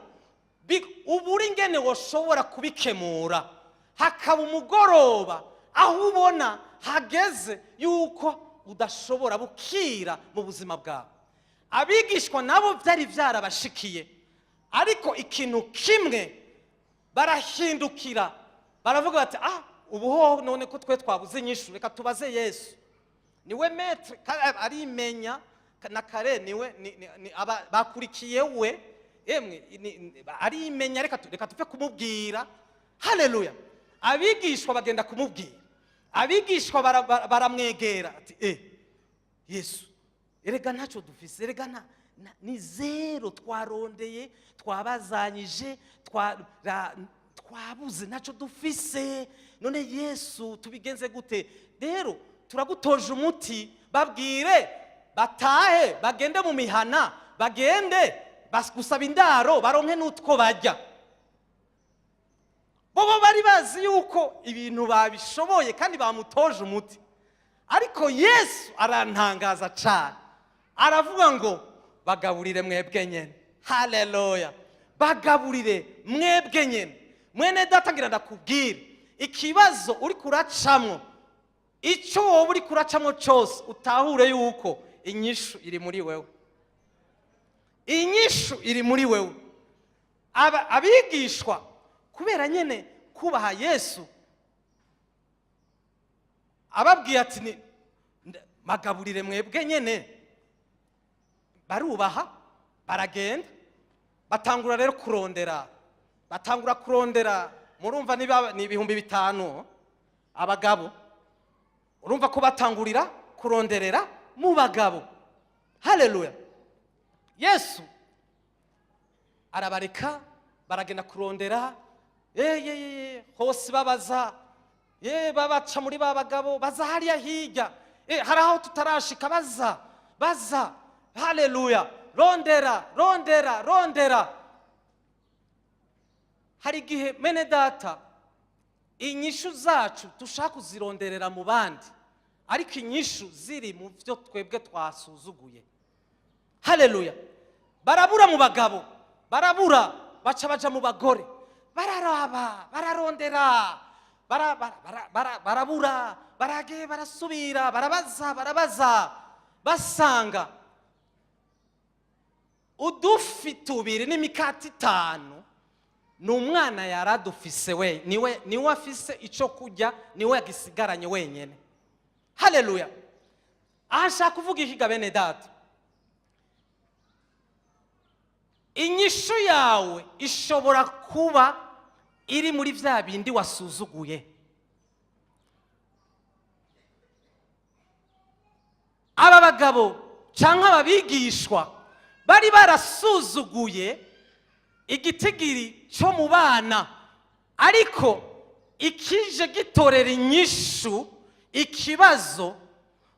ubura ingene woshobora kubikemura. Hakaba umugoroba aho ubona hageze yuko udashobora, bukira mu buzima bwawe. Abigishwa nabo byari byarabashikiye, ariko ikintu kimwe barahindukira, baravuga bati: "Ah, ubu ho none ko twe twabuze inyishu, reka tubaze Yesu, niwe maître." Arimenya na kare, niwe bakurikiye we. Emwe arimenya, reka tupfe kumubwira. Haleluya! Abigishwa bagenda kumubwira. Abigishwa baramwegera ati: "Yesu, erega ntacyo dufise, erega ni zéro, twarondeye, twabazanyije, twabuze, ntacyo dufise. None Yesu, tubigenze gute? Rero turagutoje umuti, babwire batahe, bagende mu mihana, bagende gusaba indaro, baronke n'utwo bajya." Bobo bari bazi yuko ibintu babishoboye kandi bamutoje umuti. Ariko Yesu arantangaza cyane, aravuga ngo: "Bagaburire mwebwe nyene." Haleluya! "Bagaburire mwebwe nyene." Mwene data, ngira ndakubwire: ikibazo uri kuracamwo, icyo wowe uri kuracamwo cyose, utahure yuko inyishu iri muri wewe, inyishu iri muri wewe. Abigishwa, kubera nyine kubaha Yesu, ababwiye ati: "Ni magaburire mwebwe nyene," barubaha, baragenda, batangura rero kurondera, batangura kurondera. Murumva niba ni 5000 abagabo, urumva ko batangurira kuronderera mu bagabo. Haleluya! Yesu arabareka, baragenda kurondera ye hose, babaza ye, babaca muri ba bagabo, baza hariya hirya, hari aho tutarashika, baza, baza. Haleluya! Rondera, rondera, rondera. Hari igihe, mene data, inyishu zacu dushaka kuzironderera mu bandi, ariko inyishu ziri mu byo twebwe twasuzuguye. Haleluya. Barabura mu bagabo, barabura, baca baja mu bagore, bararaba, bararondera, barabura, barage, barasubira, barabaza, barabaza, basanga udufi tubiri n'imikati itanu ni umwana yaradufise, we niwe afise icyo kurya, niwe yagisigaranye wenyine. Haleluya. Aha nshaka kuvuga ikiga, bene data: inyishu yawe ishobora kuba iri muri bya bindi wasuzuguye. Aba bagabo cyangwa ababigishwa bari barasuzuguye igitigiri cyo mu bana, ariko ikije gitorera inyishu ikibazo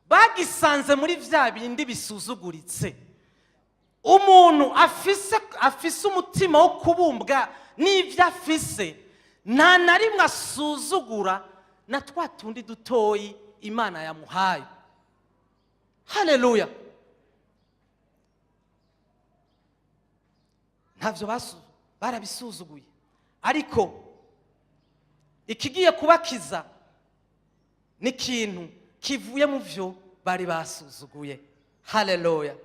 bagisanze muri bya bindi bisuzuguritse. Umuntu afise umutima wo kubumbwa n'ibyo afise, nta na rimwe asuzugura na twa tundi dutoyi Imana yamuhaye. Haleluya. Ntabyo barabisuzuguye, ariko ikigiye kubakiza ni ikintu kivuye mu byo bari basuzuguye. Haleluya.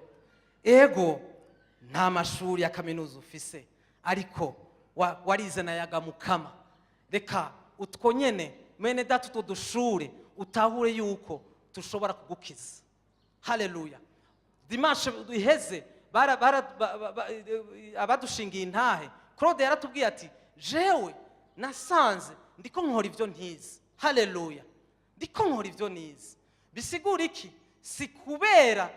Ego, nta mashuri ya kaminuza ufise, ariko warize na yagamukama. Reka utwo nyene, mwene data, utwo dushure utahure yuko tushobora kugukiza. Haleluya. Dimanche iheze abadushingiye intahe, Claude yaratubwiye ati: "Jewe nasanze ndiko nkora ibyo ntizi." Haleluya. Ndiko nkora ibyo nize. Bisigura iki? Si kubera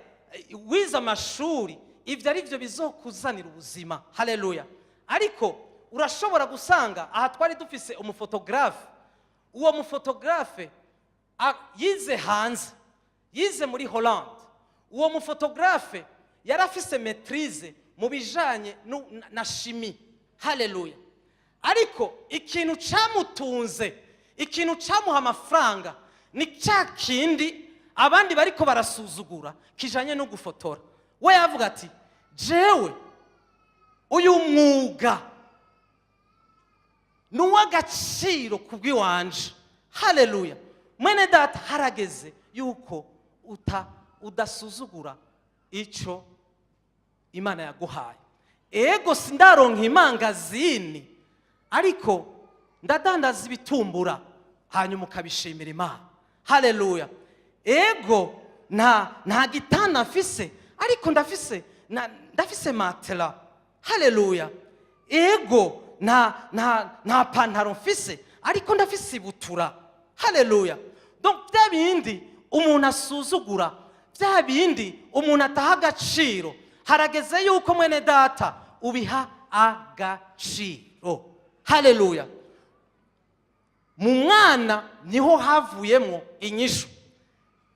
wize amashuri ibyo ari byo bizokuzanira ubuzima. Haleluya. Ariko urashobora gusanga aha twari dufise umufotogarafe. Uwo mufotogarafe yize hanze, yize muri Hollande. Uwo mufotogarafe yari afise maîtrise mu bijanye na chimie. Haleluya. Ariko ikintu cyamutunze, ikintu cyamuha amafaranga, ni cya kindi abandi bariko barasuzugura kijanye no gufotora. We yavuga ati: "Jewe uyu mwuga ni uw'agaciro ku bw'iwanje." Haleluya. Mwene data, harageze yuko udasuzugura icyo Imana yaguhaye. Ego, sindaronka imangazini, ariko ndadandaza ibitumbura, hanyuma ukabishimira Imana. Haleluya. Ego, nta gitanda mfise, ariko ndafise matela. Haleluya. Ego, nta pantaro mfise, ariko ndafise ibutura. Haleluya. Donc bya bindi umuntu asuzugura, bya bindi umuntu ataha agaciro, harageze yuko, mwene data, ubiha agaciro. Haleluya. Mu mwana niho havuyemo inyishu.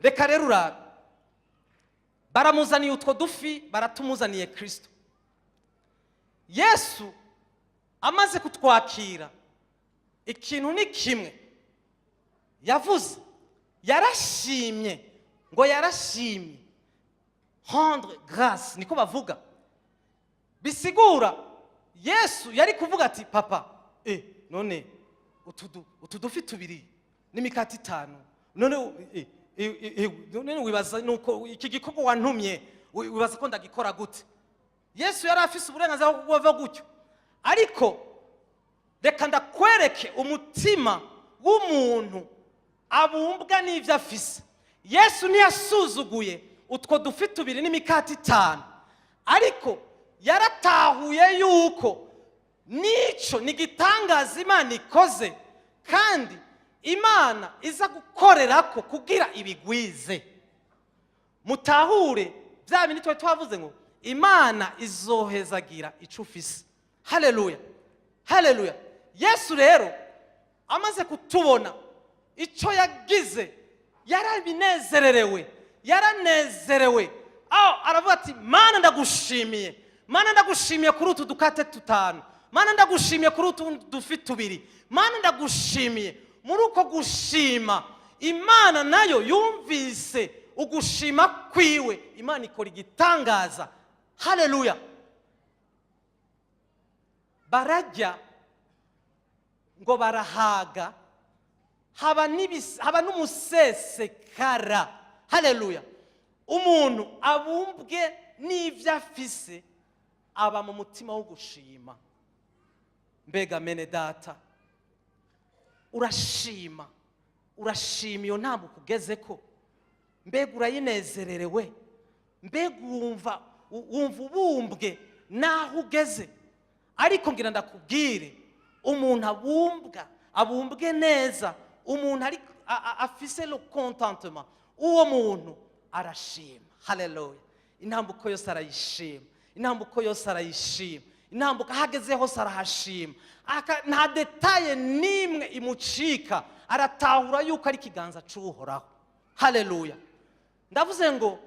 Reka rero urabe, baramuzaniye utwo dufi, baratumuzaniye Kirisito. Yesu amaze kutwakira, ikintu ni kimwe yavuze: yarashimye. Ngo yarashimye, rendre grâce niko bavuga. Bisigura Yesu yari kuvuga ati: "Papa, none utu dufi tubiri n'imikati itanu, none none wibaza nuko iki gikorwa wantumye, wibaza ko ndagikora gute?" Yesu yari afise uburenganzira bwo kuva gutyo, ariko reka ndakwereke umutima w'umuntu abumbwa n'ibyo afise. Yesu ntiyasuzuguye utwo dufi tubiri n'imikati itanu, ariko yaratahuye yuko n'icyo ni igitangaza Imana ikoze, kandi Imana iza gukorera ko kugira ibigwize. Mutahure bya bindi twari twavuze ngo Imana izohezagira icyo ufise. Haleluya, haleluya. Yesu rero amaze kutubona, icyo yagize, yarabinezererewe, yaranezerewe. Aho aravuga ati: "Mana, ndagushimiye. Mana, ndagushimiye kuri utu dukate tutanu. Mana, ndagushimiye kuri utu dufi tubiri. Mana, ndagushimiye." Muri uko gushima, Imana nayo yumvise ugushima kwiwe, Imana ikora igitangaza. Haleluya! Barajya ngo barahaga, haba n'umusesekara. Haleluya! Umuntu abumbwe n'ibyo afise aba mu mutima wo gushima. Mbega mene data, urashima? Urashima iyo ntabwo ukugeze ko? Mbega urayinezererewe? Mbega wumva ubumbwe n'aho ugeze? Ariko ngira ndakubwire, umuntu abumbwe neza, umuntu ari afise le contentement, uwo muntu arashima. Haleluya! Intambuko yose arayishima, intambuko yose arayishima, intambuko aho ageze hose arahashima. Nta détail n'imwe imucika, aratahura yuko ari ikiganza cy'Uhoraho. Haleluya! Ndavuze ngo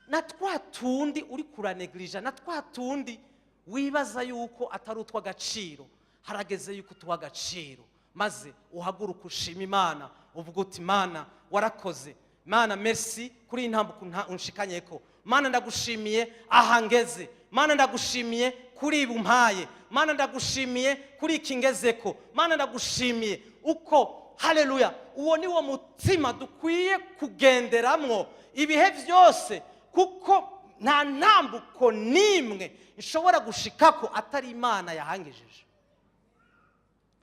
na twa tundi uri kuranegirija, na twa tundi wibaza yuko atari utw'agaciro, harageze yuko utuha agaciro, maze uhaguruka ushima Imana, uvuga uti: "Imana, warakoze. Mana, merci kuri iyi ntambuko unshikanye ko. Mana, ndagushimiye aha ngeze. Mana, ndagushimiye kuri ibi umpaye. Mana, ndagushimiye kuri iki ngezeko. Mana, ndagushimiye uko." Haleluya! Uwo ni wo mutima dukwiye kugenderamwo ibihe byose, kuko nta ntambuko n'imwe ishobora gushikako atari Imana yahangejeje.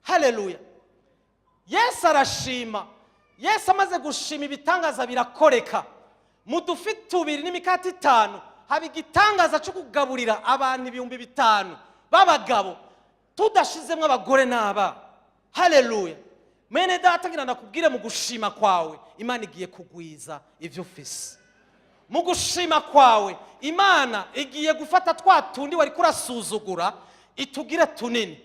Haleluya! Yesu arashima. Yesu amaze gushima, ibitangaza birakoreka. Mu dufi tubiri n'imikate itanu haba igitangaza cyo kugaburira abantu 5000 b'abagabo, tudashizemo abagore n'abana. Haleluya! Mwene data, ngira ndakubwire, mu gushima kwawe Imana igiye kugwiza ibyo ufise. Mu gushima kwawe Imana igiye gufata twa tundi wari kurasuzugura, itugire tunini.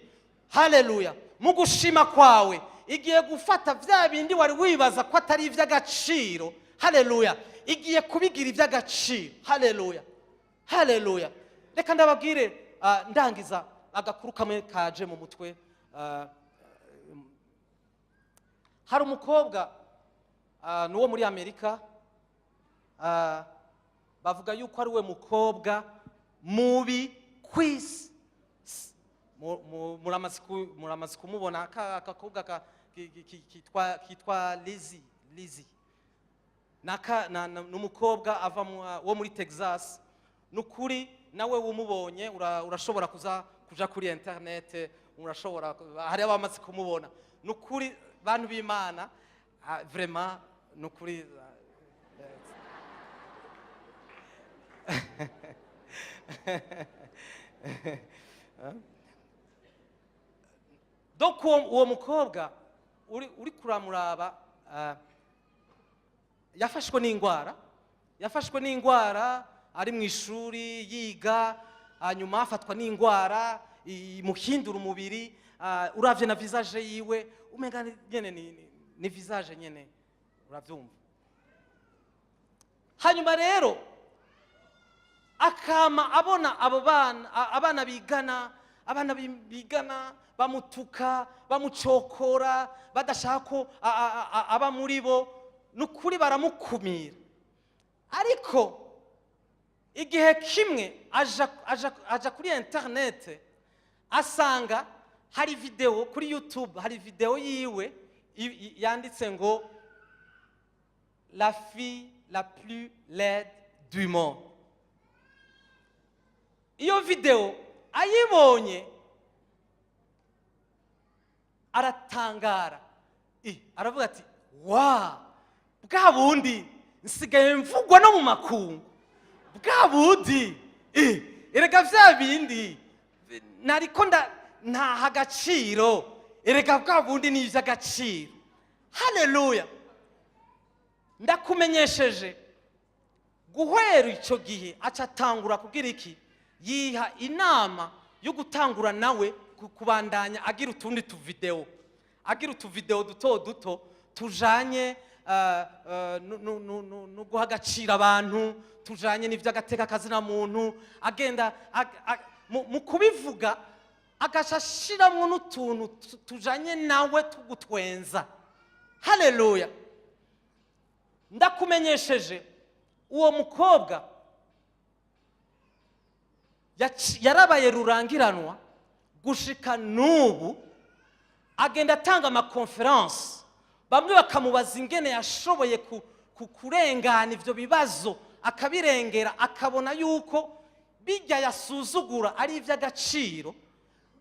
Haleluya! Mu gushima kwawe igiye gufata bya bindi wari wibaza ko atari iby'agaciro, haleluya, igiye kubigira iby'agaciro. Haleluya, haleluya! Reka ndababwire, ndangiza, agakuru kamwe kaje mu mutwe. Hari umukobwa, ni uwo muri Amerika, bavuga yuko ari we mukobwa mubi ku isi. Muramaze kumubona, akakobwa kitwa Lizi. Lizi ni umukobwa ava wo muri Texas. Ni ukuri nawe wumubonye urashobora kuza kuja kuri internet, urashobora, hari abamaze kumubona. Ni ukuri, bantu b'Imana, vraiment, ni ukuri. Donc uwo mukobwa uri kuramuraba, yafashwe n'indwara, yafashwe n'indwara ari mu ishuri yiga, hanyuma afatwa n'indwara imuhindura umubiri. Uravye na visage yiwe, umenga nyene ni visage nyene, uravyumva. Hanyuma rero akama abona abo bana, abana bigana, abana bigana bamutuka, bamucokora, badashaka ko aba muri bo. Ni ukuri baramukumira. Ariko igihe kimwe aja kuri internet, asanga hari video kuri YouTube, hari video yiwe yanditse ngo "La fille la plus laide du monde". Iyo video ayibonye aratangara. Aravuga ati: "Wa bwa bundi nsigaye mvugwa no mu makungu, bwa bundi erega vya bindi nariko ntaha agaciro, erega bwa bundi ni iby'agaciro." Haleluya! Ndakumenyesheje, guhera icyo gihe aca atangura kubwira iki, yiha inama yo gutangura nawe kubandanya agira utundi tuvideo, agira utuvideo duto duto tujanye no guha agaciro abantu, tujanye n'ivy'agateka kazina muntu. Agenda mu kubivuga agaca ashiramwo n'utuntu tujanye nawe tugutwenza. Haleluya! Ndakumenyesheje, uwo mukobwa Yarabaye rurangiranwa gushika n'ubu. Agenda atanga ama conférences, bamwe bakamubaza ingene yashoboye kurengana ivyo bibazo, akabirengera, akabona yuko bijya yasuzugura ari iby'agaciro.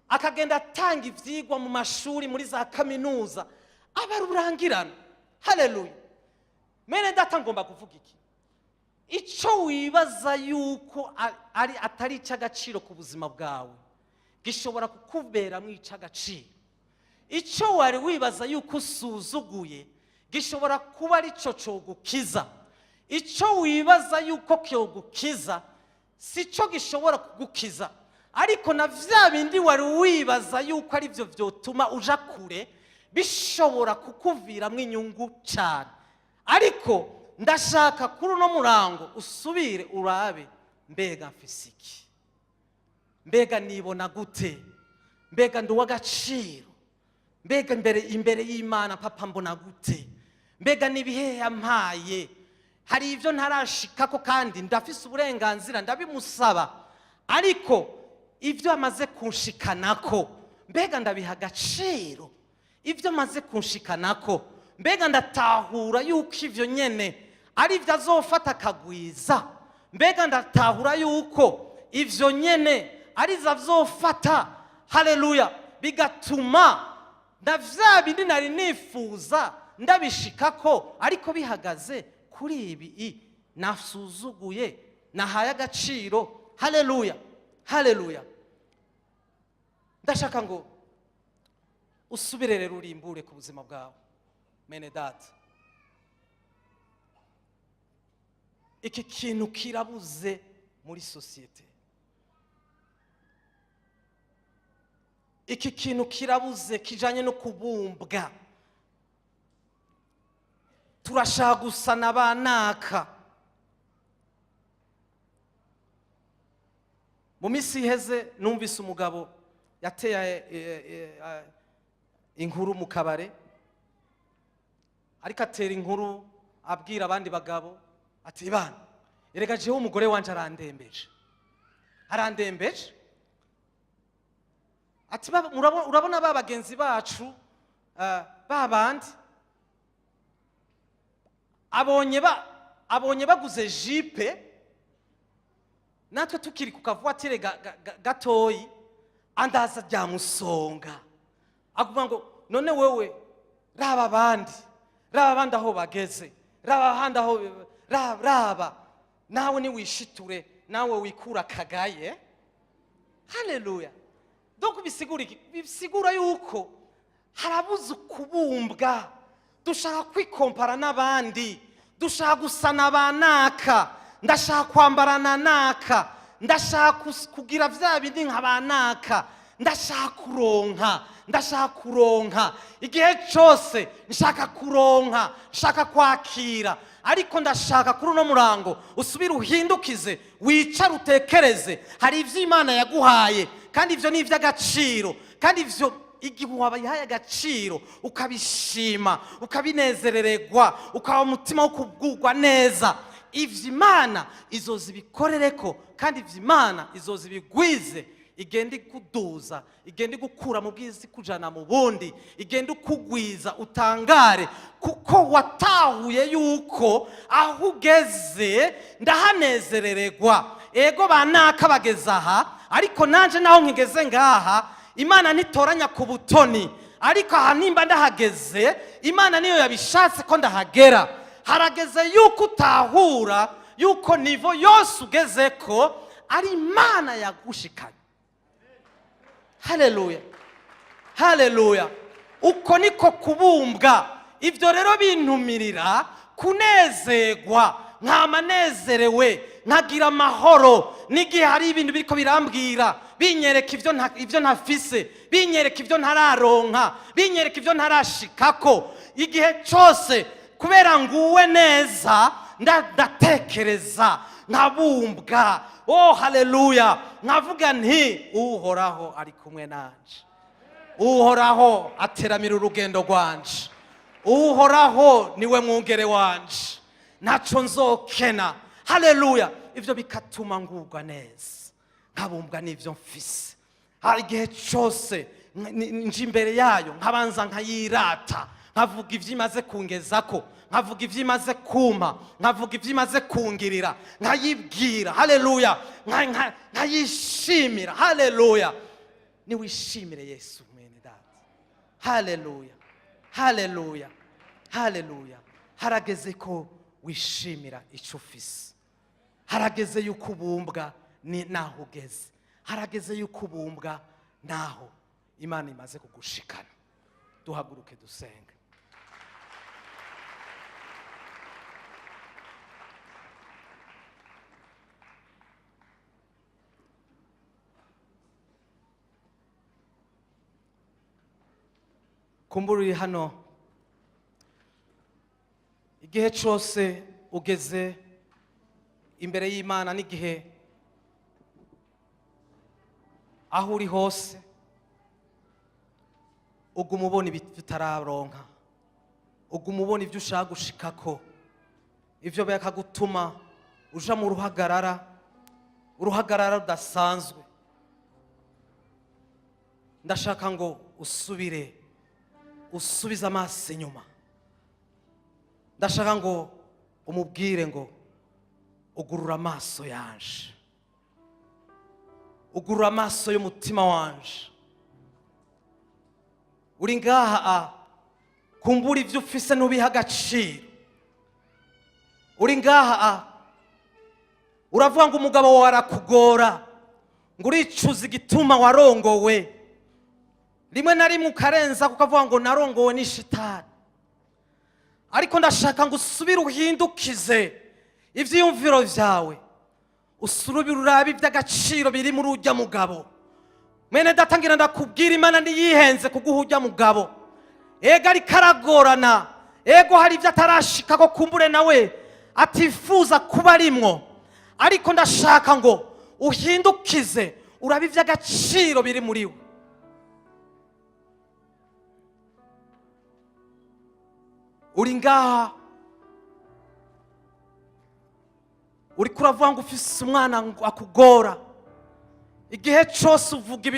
Akagenda atanga ivyigwa mu mashuri, muri za kaminuza, aba rurangirana. Haleluya! Mene data, ngomba kuvuga iki: icyo wibaza yuko ari atari icy'agaciro ku buzima bwawe gishobora kukuberamo icy'agaciro. Icyo wari wibaza yuko usuzuguye gishobora kuba ari cyo cyogukiza. Icyo wibaza yuko cyogukiza si cyo gishobora kugukiza, ariko na bya bindi wari wibaza yuko ari byo byotuma uja kure bishobora kukuviramo inyungu cyane. Ariko ndashaka kuri uno murango usubire urabe: mbega mfise iki? Mbega nibona gute? Mbega ndi uw'agaciro? Mbega imbere y'Imana Papa mbona gute? Mbega n'ibihe yampaye? Hari ibyo ntarashikako kandi ndafise uburenganzira, ndabimusaba, ariko ibyo amaze kunshikanako, mbega ndabiha agaciro? Ibyo amaze kunshikanako, mbega ndatahura yuko ibyo nyene ari byo azofata akagwiza? Mbega ndatahura yuko ibyo nyene ari byo azofata, haleluya, bigatuma na vya bindi nari nifuza ndabishikako, ariko bihagaze kuri ibi nasuzuguye nahaye agaciro? Haleluya, haleluya! Ndashaka ngo usubire rero urimbure ku buzima bwawe. Mene data, iki kintu kirabuze muri sosiyete, iki kintu kirabuze kijanye no kubumbwa. Turashaka gusa na ba naka. Mu minsi iheze numvise umugabo yateye inkuru mu kabare, ariko atera inkuru abwira abandi bagabo ati: "Bana, erega jewe umugore wanje arandembeje, arandembeje." Ati: "Urabona ba bagenzi bacu, ba bandi abonye baguze jipe, natwe tukiri ku kavuwatire gatoyi, andaza ryamusonga." Akuvuga ngo: "None wewe raba abandi, raba abandi aho bageze, raba ahandi aho, raba nawe niwishiture, nawe wikura akagaye." Haleluya! Donc bisigura iki? Bisigura yuko harabuze ukubumbwa. Dushaka kwikompara n'abandi, dushaka gusa na ba naka, ndashaka kwambarana naka, ndashaka kugira bya bindi nka ba naka, ndashaka kuronka, ndashaka kuronka igihe cyose, nshaka kuronka, nshaka kwakira. Ariko ndashaka kuri uno murango usubire uhindukize, wicare utekereze. Hari ibyo Imana yaguhaye, kandi ibyo ni iby'agaciro, kandi ibyo igihe wabihaye agaciro, ukabishima, ukabinezerererwa, ukaba umutima wo kubwugwa neza, ivyo Imana izoza ibikorereko, kandi ivyo Imana izoza ibigwize, igenda ikuduza, igenda igukura mu bwiza ikujana mu bundi, igenda ukugwiza utangare, kuko watahuye yuko aho ugeze ndahanezerererwa. Ego, banaka bageze aha, ariko nanje naho nkigeze ngaha, Imana ntitoranya ku butoni, ariko aha nimba ndahageze, Imana niyo yabishatse ko ndahagera. Harageze yuko utahura yuko niveau yose ugeze ko ari Imana yagushikanye. Haleluya, haleluya! Uko niko kubumbwa. Ibyo rero bintumirira kunezerwa, nkama nezerewe, nkagira amahoro n'igihe hari ibintu biriko birambwira, binyereka ibyo ntafise, binyereka ibyo ntararonka, binyereka ibyo ntarashikako. Igihe cyose kubera nguwe neza, ndatekereza, nkabumbwa. Oh haleluya! Nkavuga nti: "Uhoraho ari kumwe nanje, Uhoraho ateramira urugendo rwanje, Uhoraho niwe mwungere wanje, ntaco nzokena." Haleluya! Ibyo bikatuma ngubwa neza, nkamererwa neza. Nkabumbwa n'ibyo mfise. Hari igihe cyose nje imbere yayo, nkabanza nkayirata, nkavuga ibyo imaze kungezako, nkavuga ibyo imaze kumpa, nkavuga ibyo imaze kungirira, nkayibwira. Haleluya! Nkayishimira. Haleluya! Niwishimire Yesu, mwene data. Haleluya, haleluya, haleluya! Harageze ko wishimira icyo ufise. Harageze yuko ubumbwa ni naho ugeze. Harageze yuko ubumbwa naho Imana imaze kugushikana. Duhaguruke dusenge. Kumbura uri hano, igihe cyose ugeze imbere y'Imana n'igihe aho uri hose, uguma ubona ibyo utararonka, uguma ubona ibyo ushaka gushikako, ibyo bakagutuma uja mu ruhagarara, uruhagarara rudasanzwe. Ndashaka ngo usubire usubize amaso inyuma. Ndashaka ngo umubwire ngo: "Ugurura amaso yanje, ugurura amaso y'umutima wanje." Uri ngaha kumbura ibyo ufise ntubiha agaciro. Uri ngaha uravuga ngo umugabo wawe arakugora, ngo uricuza igituma warongowe. Rimwe na rimwe ukarenza kuko avuga ngo narongowe n'ishitani. Ariko ndashaka ngo usubire uhindukize ibyiyumviro byawe, usubire urabe iby'agaciro biri muri ujya mugabo. Mwene data, ngira ndakubwira, Imana ntiyihenze kuguha ujya mugabo. Ego, ariko aragorana. Ego, hari ibyo atarashika ko kumbure nawe atifuza kuba arimwo. Ariko ndashaka ngo uhindukize, urabe iby'agaciro biri muri we. Uri ngaha, uriko uravuga ngo ufise umwana ngo akugora. Igihe cyose uvuga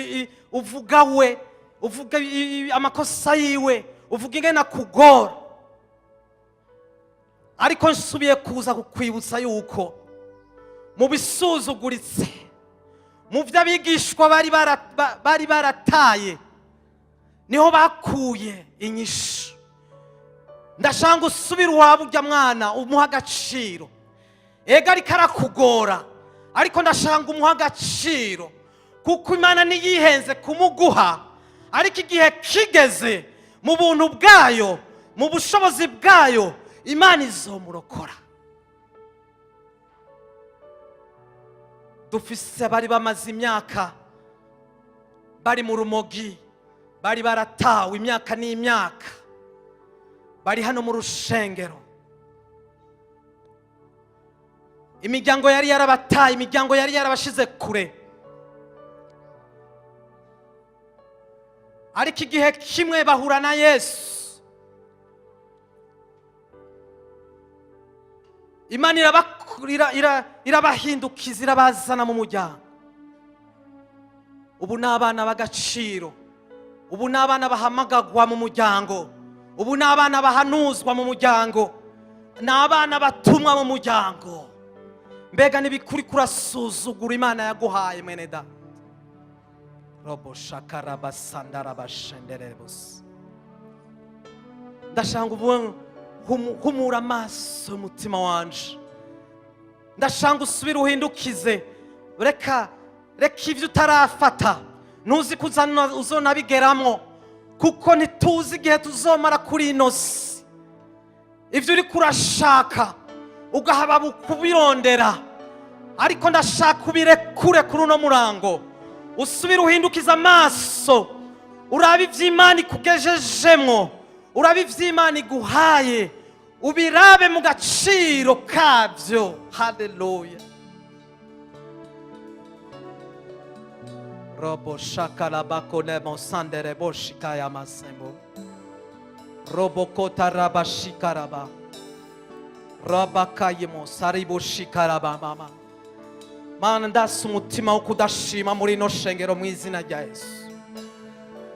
uvuga we, uvuga amakosa yiwe, uvuga ingene akugora. Ariko nsubiye kuza kukwibutsa yuko mu bisuzuguritse, mu byo abigishwa bari barataye, niho bakuye inyishu. Ndashaka ngo usubire iwabo ujya mwana umuha agaciro. Ego, ariko arakugora, ariko ndashaka ngo umuhe agaciro, kuko Imana ntiyihenze kumuguha. Ariko igihe kigeze, mu buntu bwayo, mu bushobozi bwayo, Imana izomurokora. Dufise bari bamaze imyaka bari mu rumogi, bari baratawe imyaka n'imyaka, bari hano mu rushengero. Imiryango yari yarabataye, imiryango yari yarabashize kure. Ariko igihe kimwe bahura na Yesu, Imana irabahindukiza, irabazana mu muryango. Ubu ni abana b'agaciro, ubu ni abana bahamagagwa mu muryango, ubu ni abana bahanuzwa mu muryango, ni abana batumwa mu muryango. Mbega n'ibikuri kurasuzugura Imana yaguhaye, mwene da robo shakarabasandarabasenderebose? Ndashaka ngo uvuge: "Humura amaso y'umutima wanje." Ndashaka ngo usubire uhindukize. Reka, reka ibyo utarafata, ntuzi ko uzonabigeramwo, kuko ntituzi igihe tuzomara kuri ino si. Ibyo uri kurashaka ugahaba kubirondera, ariko ndashaka ubirekure kuri uno murango, usubire uhindukize amaso, urabe iby'Imana ikugejejemwo, urabe iby'Imana iguhaye, ubirabe mu gaciro kabyo. Haleluya! Robo shakarabakonemo sanderebo shikaya masembo robo kotaraba shikaraba rabakayemo saribo shikaraba mama. Mana, ndasa umutima wo kudashima muri ino shengero mu izina rya Yesu.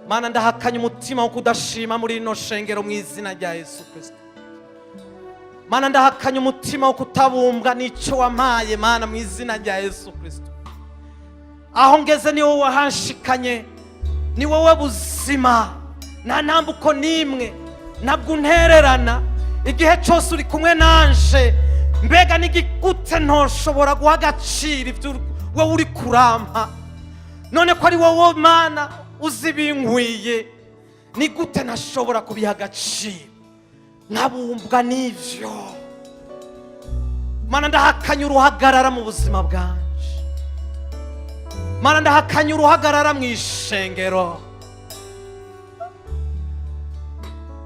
Mana, ndahakanye umutima wo kudashima muri ino shengero mu izina rya Yesu Kirisito. Mana, ndahakanye umutima wo kutabumbwa n'icyo wampaye, Mana, mu izina rya Yesu Kirisito. Aho ngeze ni wowe wahanshikanye, ni wowe buzima, nta ntambuko n'imwe, ntabwo untererana, igihe cyose uri kumwe nanje. Mbega n'igigute ntoshobora guha agaciro ibyo wowe uri kurampa? None ko ari wowe Mana uzi ibinkwiye, ni gute ntashobora kubiha agaciro nkabumbwa n'ivyo? Mana, ndahakanye uruhagarara mu buzima bwanje. Mana, ndahakanye uruhagarara mu ishengero.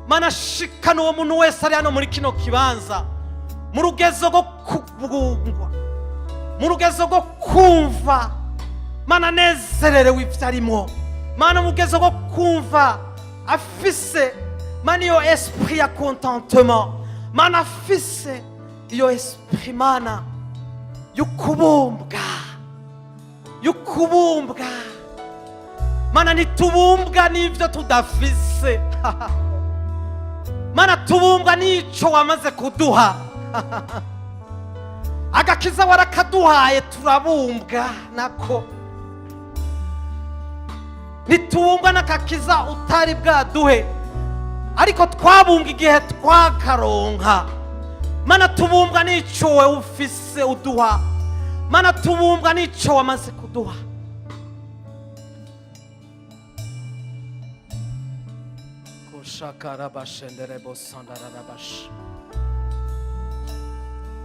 Mana, shikana uwo muntu wese ari hano muri kino kibanza mu rugezo rwo kubungwa, mu rugezo rwo kumva, Mana, anezererewe ibyo arimo. Mana, mu rugezo rwo kumva afise, Mana, iyo esprit ya contentement. Mana, afise iyo esprit, Mana, y'ukubumbwa, y'ukubumbwa. Mana, ntitubumbwa n'ibyo tudafise. Mana, tubumbwa n'ico wamaze kuduha. Agakiza warakaduhaye, turabumbwa nako. Ntitubumbwa n'akakiza utari bwaduhe, ariko twabumbwa igihe twakaronka. Mana, tubumbwa n'ico wowe ufise uduha. Mana, tubumbwa n'ico wamaze kuduha. Koshakarabashenderebosandararabash.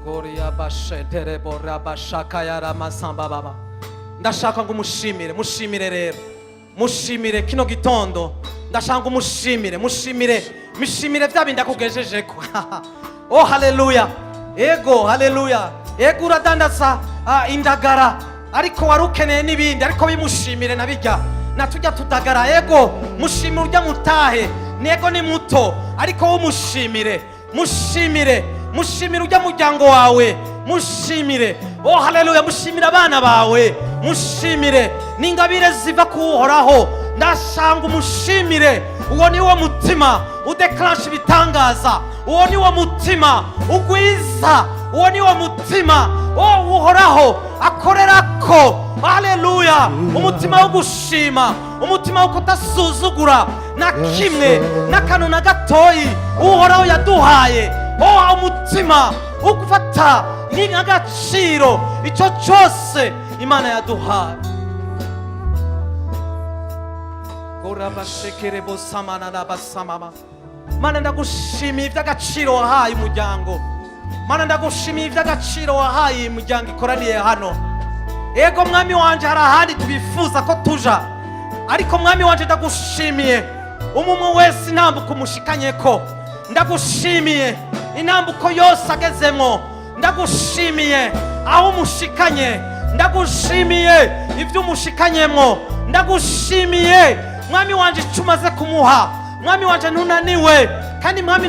Goriyabashendereborabashakayaramasambababa. Ndashaka ngo umushimire, mushimire rero, mushimire kino gitondo. Ndashaka ngo umushimire, mushimire, mishimire bya bindi akugejejeko. Oh, haleluya! Ego, haleluya! Ego, uradandaza indagara, ariko wari ukeneye n'ibindi, ariko bimushimire nabijya natujya tudagara. Ego, mushimire urya mutahe, nego ni muto, ariko wumushimire, mushimire, mushimire ujya muryango wawe, mushimire. Oh, haleluya! Mushimire abana bawe, mushimire n'ingabire ziva kuwuhoraho. Ndashanga umushimire. Uwo ni wo mutima udekaransha ibitangaza, uwo ni wo mutima ugwiza, uwo ni wo mutima wo uhoraho akorera ko. Haleluya! Umutima wo gushima, umutima wo kudasuzugura na kimwe n'akantu na gatoyi Uhoraho yaduhaye. Oh, umutima wo gufata nk'agaciro icyo cyose Imana yaduhaye. Korabashekerebosamanarabasamama. Mana, ndagushimiye iby'agaciro wahaye umuryango. Mana, ndagushimiye iby'agaciro wahaye iyi muryango ikoraniye hano. Ego mwami wanje, hari ahandi twifuza ko tuja, ariko mwami wanje, ndagushimiye umwe wese intambuko umushikanye ko. Ndagushimiye intambuko yose agezemo. Ndagushimiye aho umushikanye. Ndagushimiye ibyo umushikanyemo. Ndagushimiye mwami wanje icyo umaze kumuha. Mwami wanje, ntunaniwe, kandi mwami,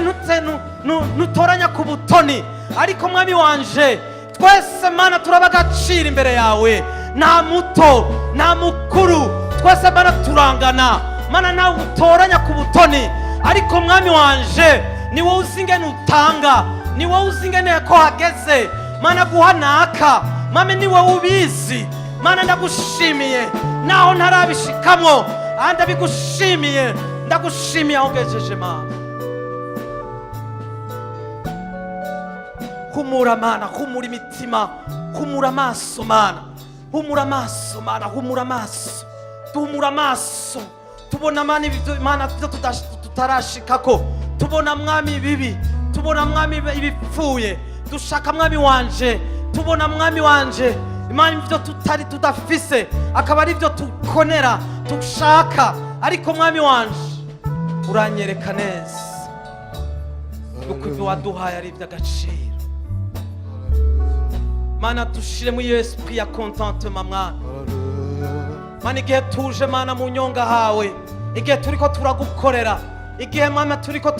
ntutoranya ku butoni, ariko mwami wanje, twese Mana turaba agaciro imbere yawe. Nta muto, nta mukuru, twese Mana turangana. Mana, nawe utoranya ku butoni, ariko mwami wanje, ni wowe uzi ingene utanga, ni wowe uzi ingene ko hageze, Mana, guha naka. Mame, ni wowe ubizi. Mana, ndagushimiye naho ntarabishikamwo. Ndabigushimiye, ndagushimiye aho ugejeje. Mana, humura. Mana, humura imitima, humura amaso. Mana, humura amaso. Mana, humura amaso, duhumura amaso, tubona, Mana, ibyo, Mana, ibyo tutarashikako. Tubona, mwami, ibibi, tubona, mwami, ibipfuye dushaka. Mwami wanje, tubona, mwami wanje, Imana, ibyo tutari tudafise, akaba ari byo tukonera dushaka. Ariko mwami wanje, uranyereka neza yuko ibyo waduhaye ari iby'agaciro. Mana, dushire muri iyo esprit ya contentement, mwana. Mana, igihe tuje, Mana, mu nyonga hawe, igihe turiko turagukorera, igihe, Mana, turiko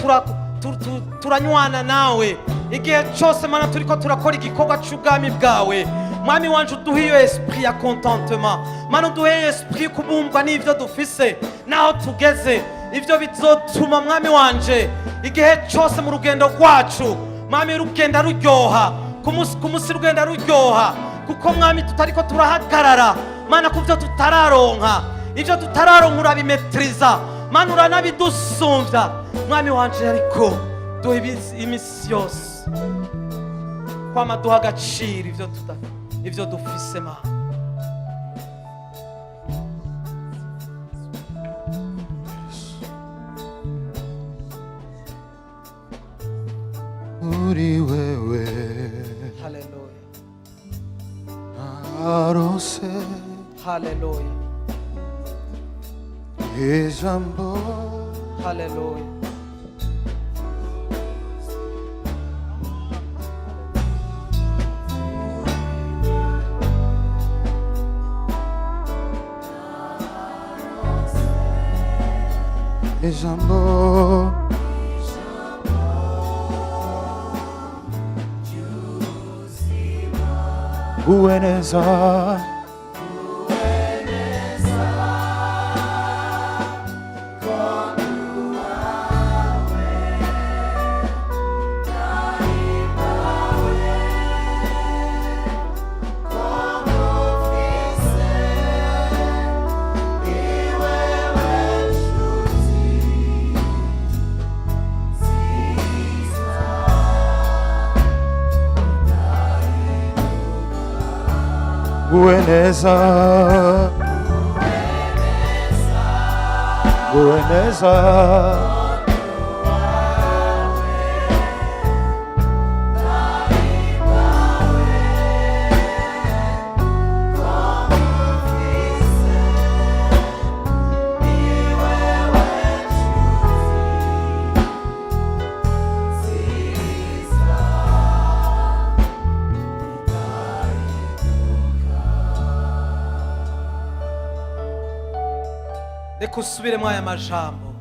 turanywana nawe, igihe cyose, Mana, turiko turakora igikorwa cy'ubwami bwawe. Mwami wanje, uduhe iyo esprit ya contentement. Mana, uduhe iyo esprit yo kubumbwa n'ivyo dufise naho tugeze. Ivyo bizotuma, Mwami wanje, igihe cyose mu rugendo rwacu, Mwami, rugenda ruryoha ku munsi ku munsi, rugenda ruryoha, kuko, Mwami, tutariko turahagarara, Mana, ku byo tutararonka. Ibyo tutararonka urabimaîtriza, Mana, uranabidusumbya, Mwami wanje. Ariko duha iminsi yose kwama duha agaciro ivyo dufise, Mana. Muri wewe Haleluya. Narose Haleluya. Ijambo. Haleluya. Ijambo. Uwe neza. Uwe neza, uwe neza. Reka usubiremo aya majambo.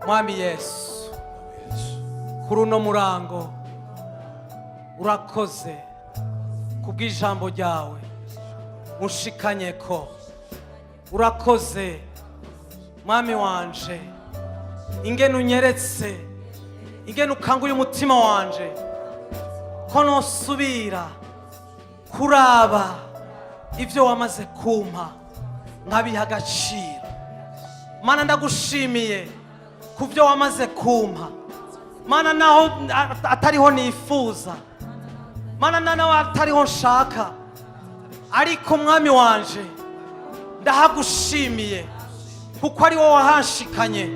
Mwami Yesu, kuri uno murango urakoze kubw'ijambo ryawe unshikanye ko. Urakoze, Mwami wanje, ingene unyeretse, ingene ukanguye umutima wanje ko nosubira kuraba ibyo wamaze kumpa nkabiha agaciro. Mana, ndagushimiye ku byo wamaze kumpa, Mana, naho atariho nifuza, Mana, naho atariho nshaka, ariko, Mwami wanje, ndahagushimiye kuko ari wowe wahanshikanye,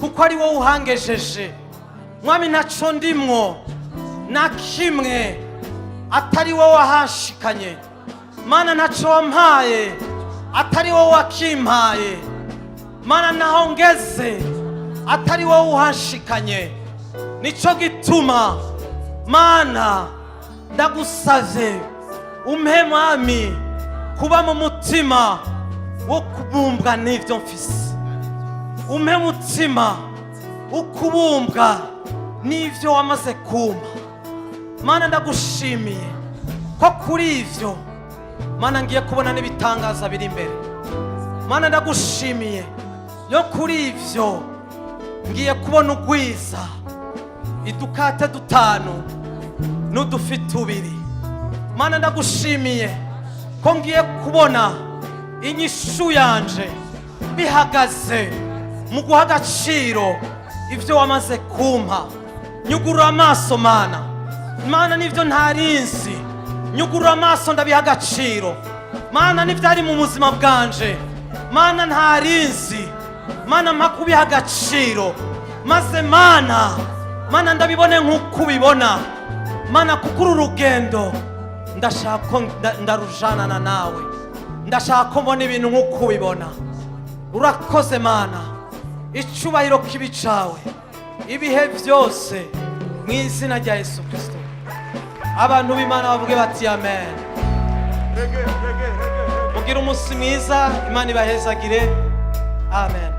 kuko ari wowe uhangejeje. Mwami, ntaco ndimwo na kimwe atari wowe wahanshikanye. Mana, ntaco wampaye atari wowe wakimpaye. Mana, naho ngeze atari wowe uhanshikanye. Nico gituma, Mana, ndagusavye umpe, Mwami, kuba mu mutima wo kubumbwa n'ivyo mfise. Umpe umutima wo kubumbwa n'ivyo wamaze kumpa. Mana, ndagushimiye ko kuri ivyo, Mana, ngiye kubona n'ibitangaza biri imbere. Mana, ndagushimiye yo kuri ivyo ngiye kubona ugwiza idukate dutanu n'udufi tubiri. Mana, ndagushimiye ko ngiye kubona inyishu yanje bihagaze mu guha agaciro ibyo wamaze kumpa. Nyugurura amaso, Mana. Mana, n'ibyo ntarinzi, nyugurura amaso ndabiha agaciro. Mana, n'ibyari mu buzima bwanje, Mana, ntarinzi, Mana, mpa kubiha agaciro, maze, Mana, Mana, ndabibone nk'uko ubibona. Mana, kuko uru rugendo ndashaka ko ndarujanana nawe, ndashaka ko mbona ibintu nk'uko ubibona. Urakoze, Mana. Icubahiro kibi cawe ibihe byose, mu izina rya Yesu Kirisito. Abantu b'Imana bavuge bati amen. Mugire umunsi mwiza, Imana ibahezagire. Amen.